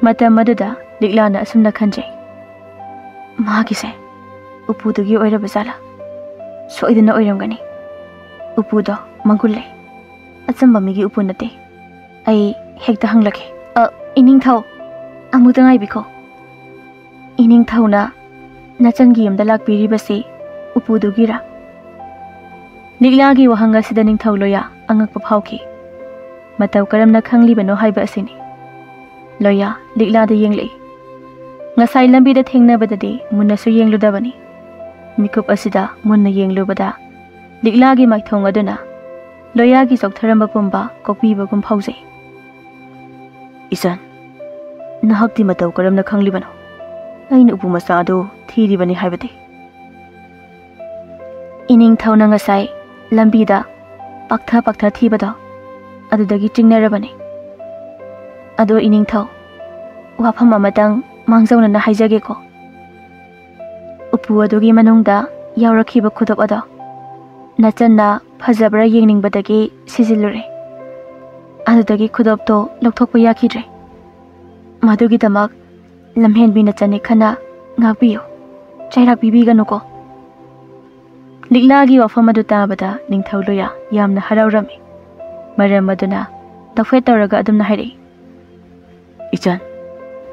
ꯃꯇꯝ ꯑꯗꯨꯗ ꯂꯤꯛꯂꯥꯅ ꯑꯁꯨꯝꯅ ꯈꯟꯖꯩ, "ꯃꯥꯒꯤꯁꯦ ꯎꯄꯨꯗꯨꯒꯤ ꯑꯣꯏꯔꯕ ꯖꯥꯠꯂꯥ? ꯁꯣꯏꯗꯅ ꯑꯣꯏꯔꯝꯒꯅꯤ꯫ ꯎꯄꯨꯗꯣ ꯃꯒꯨꯟ ꯂꯩ꯫ ꯑꯆꯝꯕ ꯃꯤꯒꯤ ꯎꯄꯨ ꯅꯠꯇꯦ꯫ ꯑꯩ ꯍꯦꯛꯇ ꯍꯪꯂꯛꯀꯦ꯫ ꯑ, ꯏꯅꯤꯡꯊꯧ, ꯑꯃꯨꯛꯇ ꯉꯥꯏꯕꯤꯈꯣ꯫ ꯏꯅꯤꯡꯊꯧꯅ ꯅꯆꯟꯒꯤ ꯌꯨꯝꯗ ꯂꯥꯛꯄꯤꯔꯤꯕꯁꯤ ꯎꯄꯨꯗꯨꯒꯤꯔꯥ?" ꯂꯤꯛꯂꯥꯒꯤ ꯋꯥꯍꯪ ꯑꯁꯤꯗ ꯅꯤꯡꯊꯧ ꯂꯣꯌꯥ ꯑꯉꯛꯄ ꯐꯥꯎꯈꯤ꯫ ꯃꯇꯧ ꯀꯔꯝꯅ ꯈꯪꯂꯤꯕꯅꯣ ꯍꯥꯏꯕ ꯑꯁꯤꯅꯤ꯫ ꯂꯣꯌꯥ ꯂꯤꯛꯂꯥꯗ ꯌꯦꯡꯂꯛꯏ꯫ ꯉꯁꯥꯏ ꯂꯝꯕꯤꯗ ꯊꯦꯡꯅꯕꯗꯗꯤ ꯃꯨꯟꯅꯁꯨ ꯌꯦꯡꯂꯨꯗꯕꯅꯤ꯫ ꯃꯤꯀꯨꯞ ꯑꯁꯤꯗ ꯃꯨꯟꯅ ꯌꯦꯡꯂꯨꯕꯗ ꯂꯤꯛꯂꯥꯒꯤ ꯃꯥꯏꯊꯣꯡ ꯑꯗꯨꯅ ꯂꯣꯌꯥꯒꯤ ꯆꯣꯛꯊꯔꯝꯕ ꯄꯨꯝꯕ ꯀꯣꯛꯄꯤꯕꯒꯨꯝ ꯐꯥꯎꯖꯩ꯫ "ꯏꯆꯟ, ꯅꯍꯥꯛꯇꯤ ꯃꯇꯧ ꯀꯔꯝꯅ ꯈꯪꯂꯤꯕꯅꯣ? ꯑꯩꯅ ꯎꯄꯨ ꯃꯆꯥ ꯑꯗꯨ ꯊꯤꯔꯤꯕꯅꯤ ꯍꯥꯏꯕꯗꯤ?" "ꯏꯅꯤꯡꯊꯧꯅ ꯉꯁꯥꯏ ꯂꯝꯕꯤꯗ ꯄꯥꯛꯊ ꯄꯥꯛꯊ ꯊꯤꯕꯗꯣ, ꯑꯗꯨꯗꯒꯤ ꯆꯤꯡꯅꯔꯕꯅꯤ꯫ ꯑꯗꯣ ꯏꯅꯤꯡꯊꯧ, ꯋꯥꯐꯝ ꯑꯃꯇꯪ ꯃꯥꯡꯖꯧꯅꯅ ꯍꯥꯏꯖꯒꯦꯀꯣ꯫ ꯎꯄꯨ ꯑꯗꯨꯒꯤ ꯃꯅꯨꯡꯗ ꯌꯥꯎꯔꯛꯈꯤꯕ ꯈꯨꯗꯣꯞ ꯑꯗꯣ ꯅꯆꯟꯅ ꯐꯖꯕ꯭ꯔꯥ ꯌꯦꯡꯅꯤꯡꯕꯗꯒꯤ ꯁꯤꯖꯤꯜꯂꯨꯔꯦ꯫ ꯑꯗꯨꯗꯒꯤ ꯈꯨꯗꯣꯞꯇꯣ ꯂꯧꯊꯣꯛꯄ ꯌꯥꯈꯤꯗ꯭ꯔꯦ꯫ ꯃꯗꯨꯒꯤꯗꯃꯛ ꯂꯝꯍꯦꯟꯕꯤ ꯅꯆꯟ ꯏꯈꯟꯅ ꯉꯥꯛꯄꯤꯌꯨ, ꯆꯩꯔꯥꯛ ꯄꯤꯕꯤꯒꯅꯨꯀꯣ꯫" ꯂꯤꯛꯂꯥꯒꯤ ꯋꯥꯐꯝ ꯑꯗꯨ ꯇꯥꯕꯗ ꯅꯤꯡꯊꯧ ꯂꯣꯌꯥ ꯌꯥꯝꯅ ꯍꯔꯥꯎꯔꯝꯃꯤ꯫ ꯃꯔꯝ ꯑꯗꯨꯅ ꯅꯣꯛꯐꯦꯠ ꯇꯧꯔꯒ ꯑꯗꯨꯝꯅ ꯍꯥꯏꯔꯛꯏ, "ꯏꯆꯟ,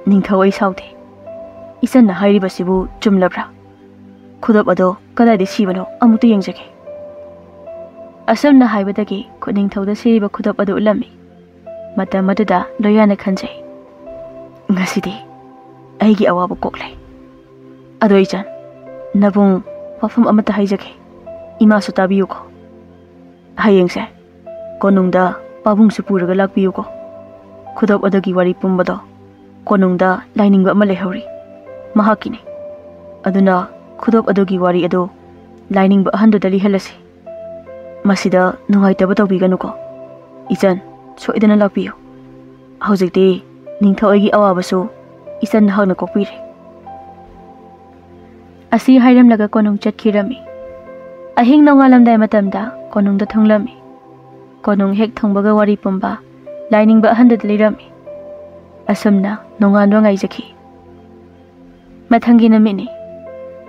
ꯅꯤꯡꯊꯧ ꯑꯩ ꯁꯥꯎꯗꯦ꯫ ꯏꯆꯟꯅ ꯍꯥꯏꯔꯤꯕꯁꯤꯕꯨ ꯆꯨꯝꯂꯕ꯭ꯔꯥ? ꯈꯨꯗꯣꯞ ꯑꯗꯣ ꯀꯗꯥꯏꯗ ꯁꯤꯕꯅꯣ ꯑꯃꯨꯛꯇ ꯌꯦꯡꯖꯒꯦ꯫" ꯑꯁꯨꯝꯅ ꯍꯥꯏꯕꯗꯒꯤ ꯈꯨꯅꯤꯡꯊꯧꯗ ꯁꯤꯔꯤꯕ ꯈꯨꯗꯣꯞ ꯑꯗꯨ ꯎꯠꯂꯝꯃꯤ꯫ ꯃꯇꯝ ꯑꯗꯨꯗ ꯂꯣꯌꯥꯅ ꯈꯟꯖꯩ, "ꯉꯁꯤꯗꯤ ꯑꯩꯒꯤ ꯑꯋꯥꯕ ꯀꯣꯛꯂꯦ꯫ ꯑꯗꯣ ꯏꯆꯟ, ꯅꯕꯨꯡ, ꯋꯥꯐꯝ ꯑꯃꯠꯇ ꯍꯥꯏꯖꯒꯦ꯫ ꯏꯃꯥꯁꯨ ꯇꯥꯕꯤꯌꯨꯀꯣ꯫ ꯍꯌꯦꯡꯁꯦ ꯀꯣꯅꯨꯡꯗ ꯄꯥꯕꯨꯡꯁꯨ ꯄꯨꯔꯒ ꯂꯥꯛꯄꯤꯌꯨꯀꯣ꯫ ꯈꯨꯗꯣꯞ ꯑꯗꯨꯒꯤ ꯋꯥꯔꯤ ꯄꯨꯝꯕꯗꯣ ꯀꯣꯅꯨꯡꯗ ꯂꯥꯏꯅꯤꯡꯕ ꯑꯃ ꯂꯩꯍꯧꯔꯤ, ꯃꯍꯥꯛꯀꯤꯅꯤ꯫ ꯑꯗꯨꯅ ꯈꯨꯗꯣꯞ ꯑꯗꯨꯒꯤ ꯋꯥꯔꯤ ꯑꯗꯨ ꯂꯥꯏꯅꯤꯡꯕ ꯑꯍꯟꯗꯨꯗ ꯂꯤꯍꯜꯂꯁꯤ꯫ ꯃꯁꯤꯗ ꯅꯨꯡꯉꯥꯏꯇꯕ ꯇꯧꯕꯤꯒꯅꯨꯀꯣ꯫ ꯏꯆꯟ, ꯁꯣꯏꯗꯅ ꯂꯥꯛꯄꯤꯌꯨ꯫ ꯍꯧꯖꯤꯛꯇꯤ ꯅꯤꯡꯊꯧ ꯑꯩꯒꯤ ꯑꯋꯥꯕꯁꯨ ꯏꯆꯟ ꯅꯍꯥꯛꯅ ꯀꯣꯛꯄꯤꯔꯦ꯫" ꯑꯁꯤ ꯍꯥꯏꯔꯝꯂꯒ ꯀꯣꯅꯨꯡ ꯆꯠꯈꯤꯔꯝꯃꯤ꯫ ꯑꯍꯤꯡ ꯅꯣꯡꯉꯥꯜꯂꯝꯗꯥꯏ ꯃꯇꯝꯗ ꯀꯣꯅꯨꯡꯗ ꯊꯨꯡꯂꯝꯃꯤ꯫ ꯀꯣꯅꯨꯡ ꯍꯦꯛ ꯊꯨꯡꯕꯒ ꯋꯥꯔꯤ ꯄꯨꯝꯕ ꯂꯥꯏꯅꯤꯡꯕ ꯑꯍꯟꯗꯨꯗ ꯂꯤꯔꯝꯃꯤ꯫ ꯑꯁꯨꯝꯅ ꯅꯣꯡꯉꯥꯟꯕ ꯉꯥꯏꯖꯈꯤ꯫ ꯃꯊꯪꯒꯤ ꯅꯨꯃꯤꯠꯅꯤ꯫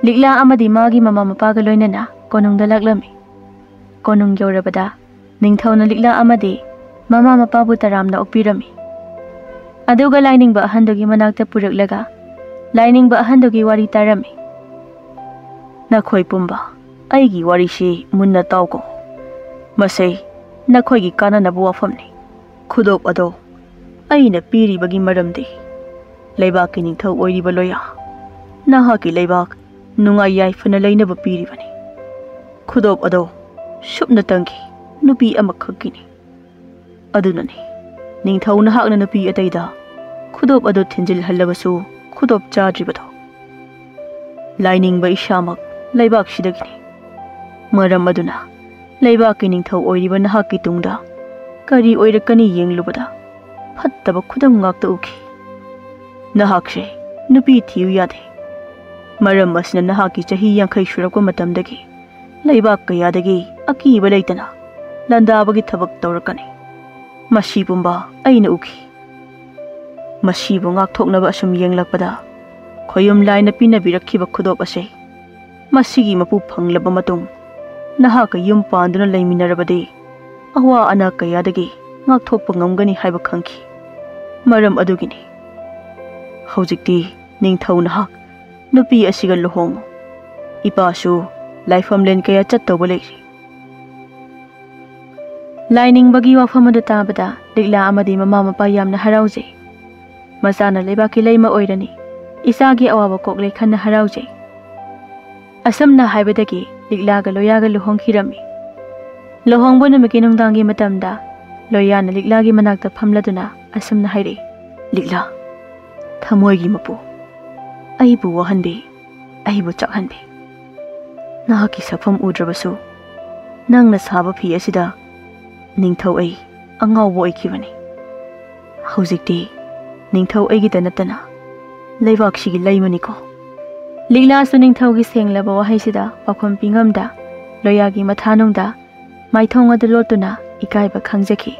ꯂꯤꯛꯂꯥ ꯑꯃꯗꯤ ꯃꯥꯒꯤ ꯃꯃꯥ ꯃꯄꯥꯒ ꯂꯣꯏꯅꯅ ꯀꯣꯅꯨꯡꯗ ꯂꯥꯛꯂꯝꯃꯤ꯫ ꯀꯣꯅꯨꯡ ꯌꯧꯔꯕꯗ ꯅꯤꯡꯊꯧꯅ ꯂꯤꯛꯂꯥ ꯑꯃꯗꯤ ꯃꯃꯥ ꯃꯄꯥꯕꯨ ꯇꯔꯥꯝꯅ ꯑꯣꯛꯄꯤꯔꯝꯃꯤ꯫ ꯑꯗꯨꯒ ꯂꯥꯏꯅꯤꯡꯕ ꯑꯍꯟꯗꯨꯒꯤ ꯃꯅꯥꯛꯇ ꯄꯨꯔꯛꯂꯒ ꯂꯥꯏꯅꯤꯡꯕ ꯑꯍꯟꯗꯨꯒꯤ ꯋꯥꯔꯤ ꯇꯥꯔꯝꯃꯤ꯫ "ꯅꯈꯣꯏ ꯄꯨꯝꯕ ꯑꯩꯒꯤ ꯋꯥꯔꯤꯁꯤ ꯃꯨꯟꯅ ꯇꯥꯎꯀꯣ꯫ ꯃꯁꯤ ꯅꯈꯣꯏꯒꯤ ꯀꯥꯟꯅꯅꯕ ꯋꯥꯐꯝꯅꯤ꯫ ꯈꯨꯗꯣꯞ ꯑꯗꯣ ꯑꯩꯅ ꯄꯤꯔꯤꯕꯒꯤ ꯃꯔꯝꯗꯤ ꯂꯩꯕꯥꯛꯀꯤ ꯅꯤꯡꯊꯧ ꯑꯣꯏꯔꯤꯕ ꯂꯣꯌꯥ, ꯅꯍꯥꯛꯀꯤ ꯂꯩꯕꯥꯛ ꯅꯨꯡꯉꯥꯏ ꯌꯥꯏꯐꯅ ꯂꯩꯅꯕ ꯄꯤꯔꯤꯕꯅꯤ꯫ ꯈꯨꯗꯣꯞ ꯑꯗꯣ ꯁꯨꯞꯅꯇꯪꯒꯤ ꯅꯨꯄꯤ ꯑꯃꯈꯛꯀꯤꯅꯤ꯫ ꯑꯗꯨꯅꯅꯤ ꯅꯤꯡꯊꯧ ꯅꯍꯥꯛꯅ ꯅꯨꯄꯤ ꯑꯇꯩꯗ ꯈꯨꯗꯣꯞ ꯑꯗꯨ ꯊꯤꯟꯖꯤꯜꯍꯜꯂꯕꯁꯨ ꯈꯨꯗꯣꯞ ꯆꯥꯗ꯭ꯔꯤꯕꯗꯣ꯫ ꯂꯥꯏꯅꯤꯡꯕ ꯏꯁꯥꯃꯛ ꯂꯩꯕꯥꯛꯁꯤꯗꯒꯤꯅꯤ꯫ ꯃꯔꯝ ꯑꯗꯨꯅ ꯂꯩꯕꯥꯛꯀꯤ ꯅꯤꯡꯊꯧ ꯑꯣꯏꯔꯤꯕ ꯅꯍꯥꯛꯀꯤ ꯇꯨꯡꯗ ꯀꯔꯤ ꯑꯣꯏꯔꯛꯀꯅꯤ ꯌꯦꯡꯂꯨꯕꯗ ꯐꯠꯇꯕ ꯈꯨꯗꯝ ꯉꯥꯛꯇ ꯎꯈꯤ꯫ ꯅꯍꯥꯛꯁꯦ ꯅꯨꯄꯤ ꯊꯤꯌꯨ ꯌꯥꯗꯦ꯫ ꯃꯔꯝ ꯑꯁꯤꯅ ꯅꯍꯥꯛꯀꯤ ꯆꯍꯤ ꯌꯥꯡꯈꯩ ꯁꯨꯔꯛꯄ ꯃꯇꯝꯗꯒꯤ ꯂꯩꯕꯥꯛ ꯀꯌꯥꯗꯒꯤ ꯑꯀꯤꯕ ꯂꯩꯇꯅ ꯂꯥꯟꯗꯥꯕꯒꯤ ꯊꯕꯛ ꯇꯧꯔꯛꯀꯅꯤ꯫ ꯃꯁꯤ ꯄꯨꯝꯕ ꯑꯩꯅ ꯎꯈꯤ꯫ ꯃꯁꯤꯕꯨ ꯉꯥꯛꯊꯣꯛꯅꯕ ꯑꯁꯨꯝ ꯌꯦꯡꯂꯛꯄꯗ ꯈꯣꯌꯨꯝ ꯂꯥꯏꯅ ꯄꯤꯅꯕꯤꯔꯛꯈꯤꯕ ꯈꯨꯗꯣꯞ ꯑꯁꯤ ꯃꯁꯤꯒꯤ ꯃꯄꯨ ꯐꯪꯂꯕ ꯃꯇꯨꯡ ꯅꯍꯥꯛꯀ ꯌꯨꯝ ꯄꯥꯟꯗꯨꯅ ꯂꯩꯃꯤꯟꯅꯔꯕꯗꯤ ꯑꯋꯥ ꯑꯅꯥ ꯀꯌꯥꯗꯒꯤ ꯉꯥꯛꯊꯣꯛꯄ ꯉꯝꯒꯅꯤ ꯍꯥꯏꯕ ꯈꯪꯈꯤ꯫ ꯃꯔꯝ ꯑꯗꯨꯒꯤꯅꯤ ꯍꯧꯖꯤꯛꯇꯤ ꯅꯤꯡꯊꯧ ꯅꯍꯥꯛ ꯅꯨꯄꯤ ꯑꯁꯤꯒ ꯂꯨꯍꯣꯡꯉꯨ꯫ ꯏꯄꯥꯁꯨ ꯂꯥꯏꯐꯝꯂꯦꯟ ꯀꯌꯥ ꯆꯠꯇꯧꯕ ꯂꯩꯔꯤ꯫ ꯂꯥꯏꯅꯤꯡꯕꯒꯤ ꯋꯥꯐꯝ ꯑꯗꯨ ꯇꯥꯕꯗ ꯂꯤꯛꯂꯥ ꯑꯃꯗꯤ ꯃꯃꯥ ꯃꯄꯥ ꯌꯥꯝꯅ ꯍꯔꯥꯎꯖꯩ꯫ ꯃꯆꯥꯅ ꯂꯩꯕꯥꯛꯀꯤ ꯂꯩꯃ ꯑꯣꯏꯔꯅꯤ꯫ ꯏꯆꯥꯒꯤ ꯑꯋꯥꯕ ꯀꯣꯛꯂꯦ ꯈꯟꯅ ꯍꯔꯥꯎꯖꯩ꯫ ꯑꯁꯨꯝꯅ ꯍꯥꯏꯕꯗꯒꯤ ꯂꯤꯛꯂꯥꯒ ꯂꯣꯌꯥꯒ ꯂꯨꯍꯣꯡꯈꯤꯔꯝꯃꯤ꯫ ꯂꯨꯍꯣꯡꯕ ꯅꯨꯃꯤꯠꯀꯤ ꯅꯨꯡꯗꯥꯡꯒꯤ ꯃꯇꯝꯗ ꯂꯣꯌꯥꯅ ꯂꯤꯛꯂꯥꯒꯤ ꯃꯅꯥꯛꯇ ꯐꯝꯂꯗꯨꯅ ꯑꯁꯨꯝꯅ ꯍꯥꯏꯔꯛꯏ, "ꯂꯤꯛꯂꯥ, ꯊꯃꯣꯏꯒꯤ ꯃꯄꯨ, ꯑꯩꯕꯨ ꯋꯥꯍꯟꯕꯤ, ꯑꯩꯕꯨ ꯆꯥꯛꯍꯟꯕꯤ꯫ ꯅꯍꯥꯛꯀꯤ ꯁꯛꯐꯝ ꯎꯗ꯭ꯔꯕꯁꯨ ꯅꯪꯅ ꯁꯥꯕ ꯐꯤ ꯑꯁꯤꯗ ꯅꯤꯡꯊꯧ ꯑꯩ ꯑꯉꯥꯎꯕ ꯑꯣꯏꯈꯤꯕꯅꯤ꯫ ꯍꯧꯖꯤꯛꯇꯤ ꯅꯤꯡꯊꯧ ꯑꯩꯒꯤꯗ ꯅꯠꯇꯅ ꯂꯩꯕꯥꯛꯁꯤꯒꯤ ꯂꯩꯃꯅꯤꯀꯣ꯫" ꯂꯤꯛꯂꯥꯁꯨ ꯅꯤꯡꯊꯧꯒꯤ ꯁꯦꯡꯂꯕ ꯋꯥꯍꯩꯁꯤꯗ ꯄꯥꯎꯈꯨꯝ ꯄꯤꯉꯝꯗ ꯂꯣꯌꯥꯒꯤ ꯃꯊꯥꯅꯨꯡꯗ ꯃꯥꯏꯊꯣꯡ ꯑꯗꯨ ꯂꯣꯠꯇꯨꯅ ꯏꯀꯥꯏꯕ ꯈꯪꯖꯈꯤ꯫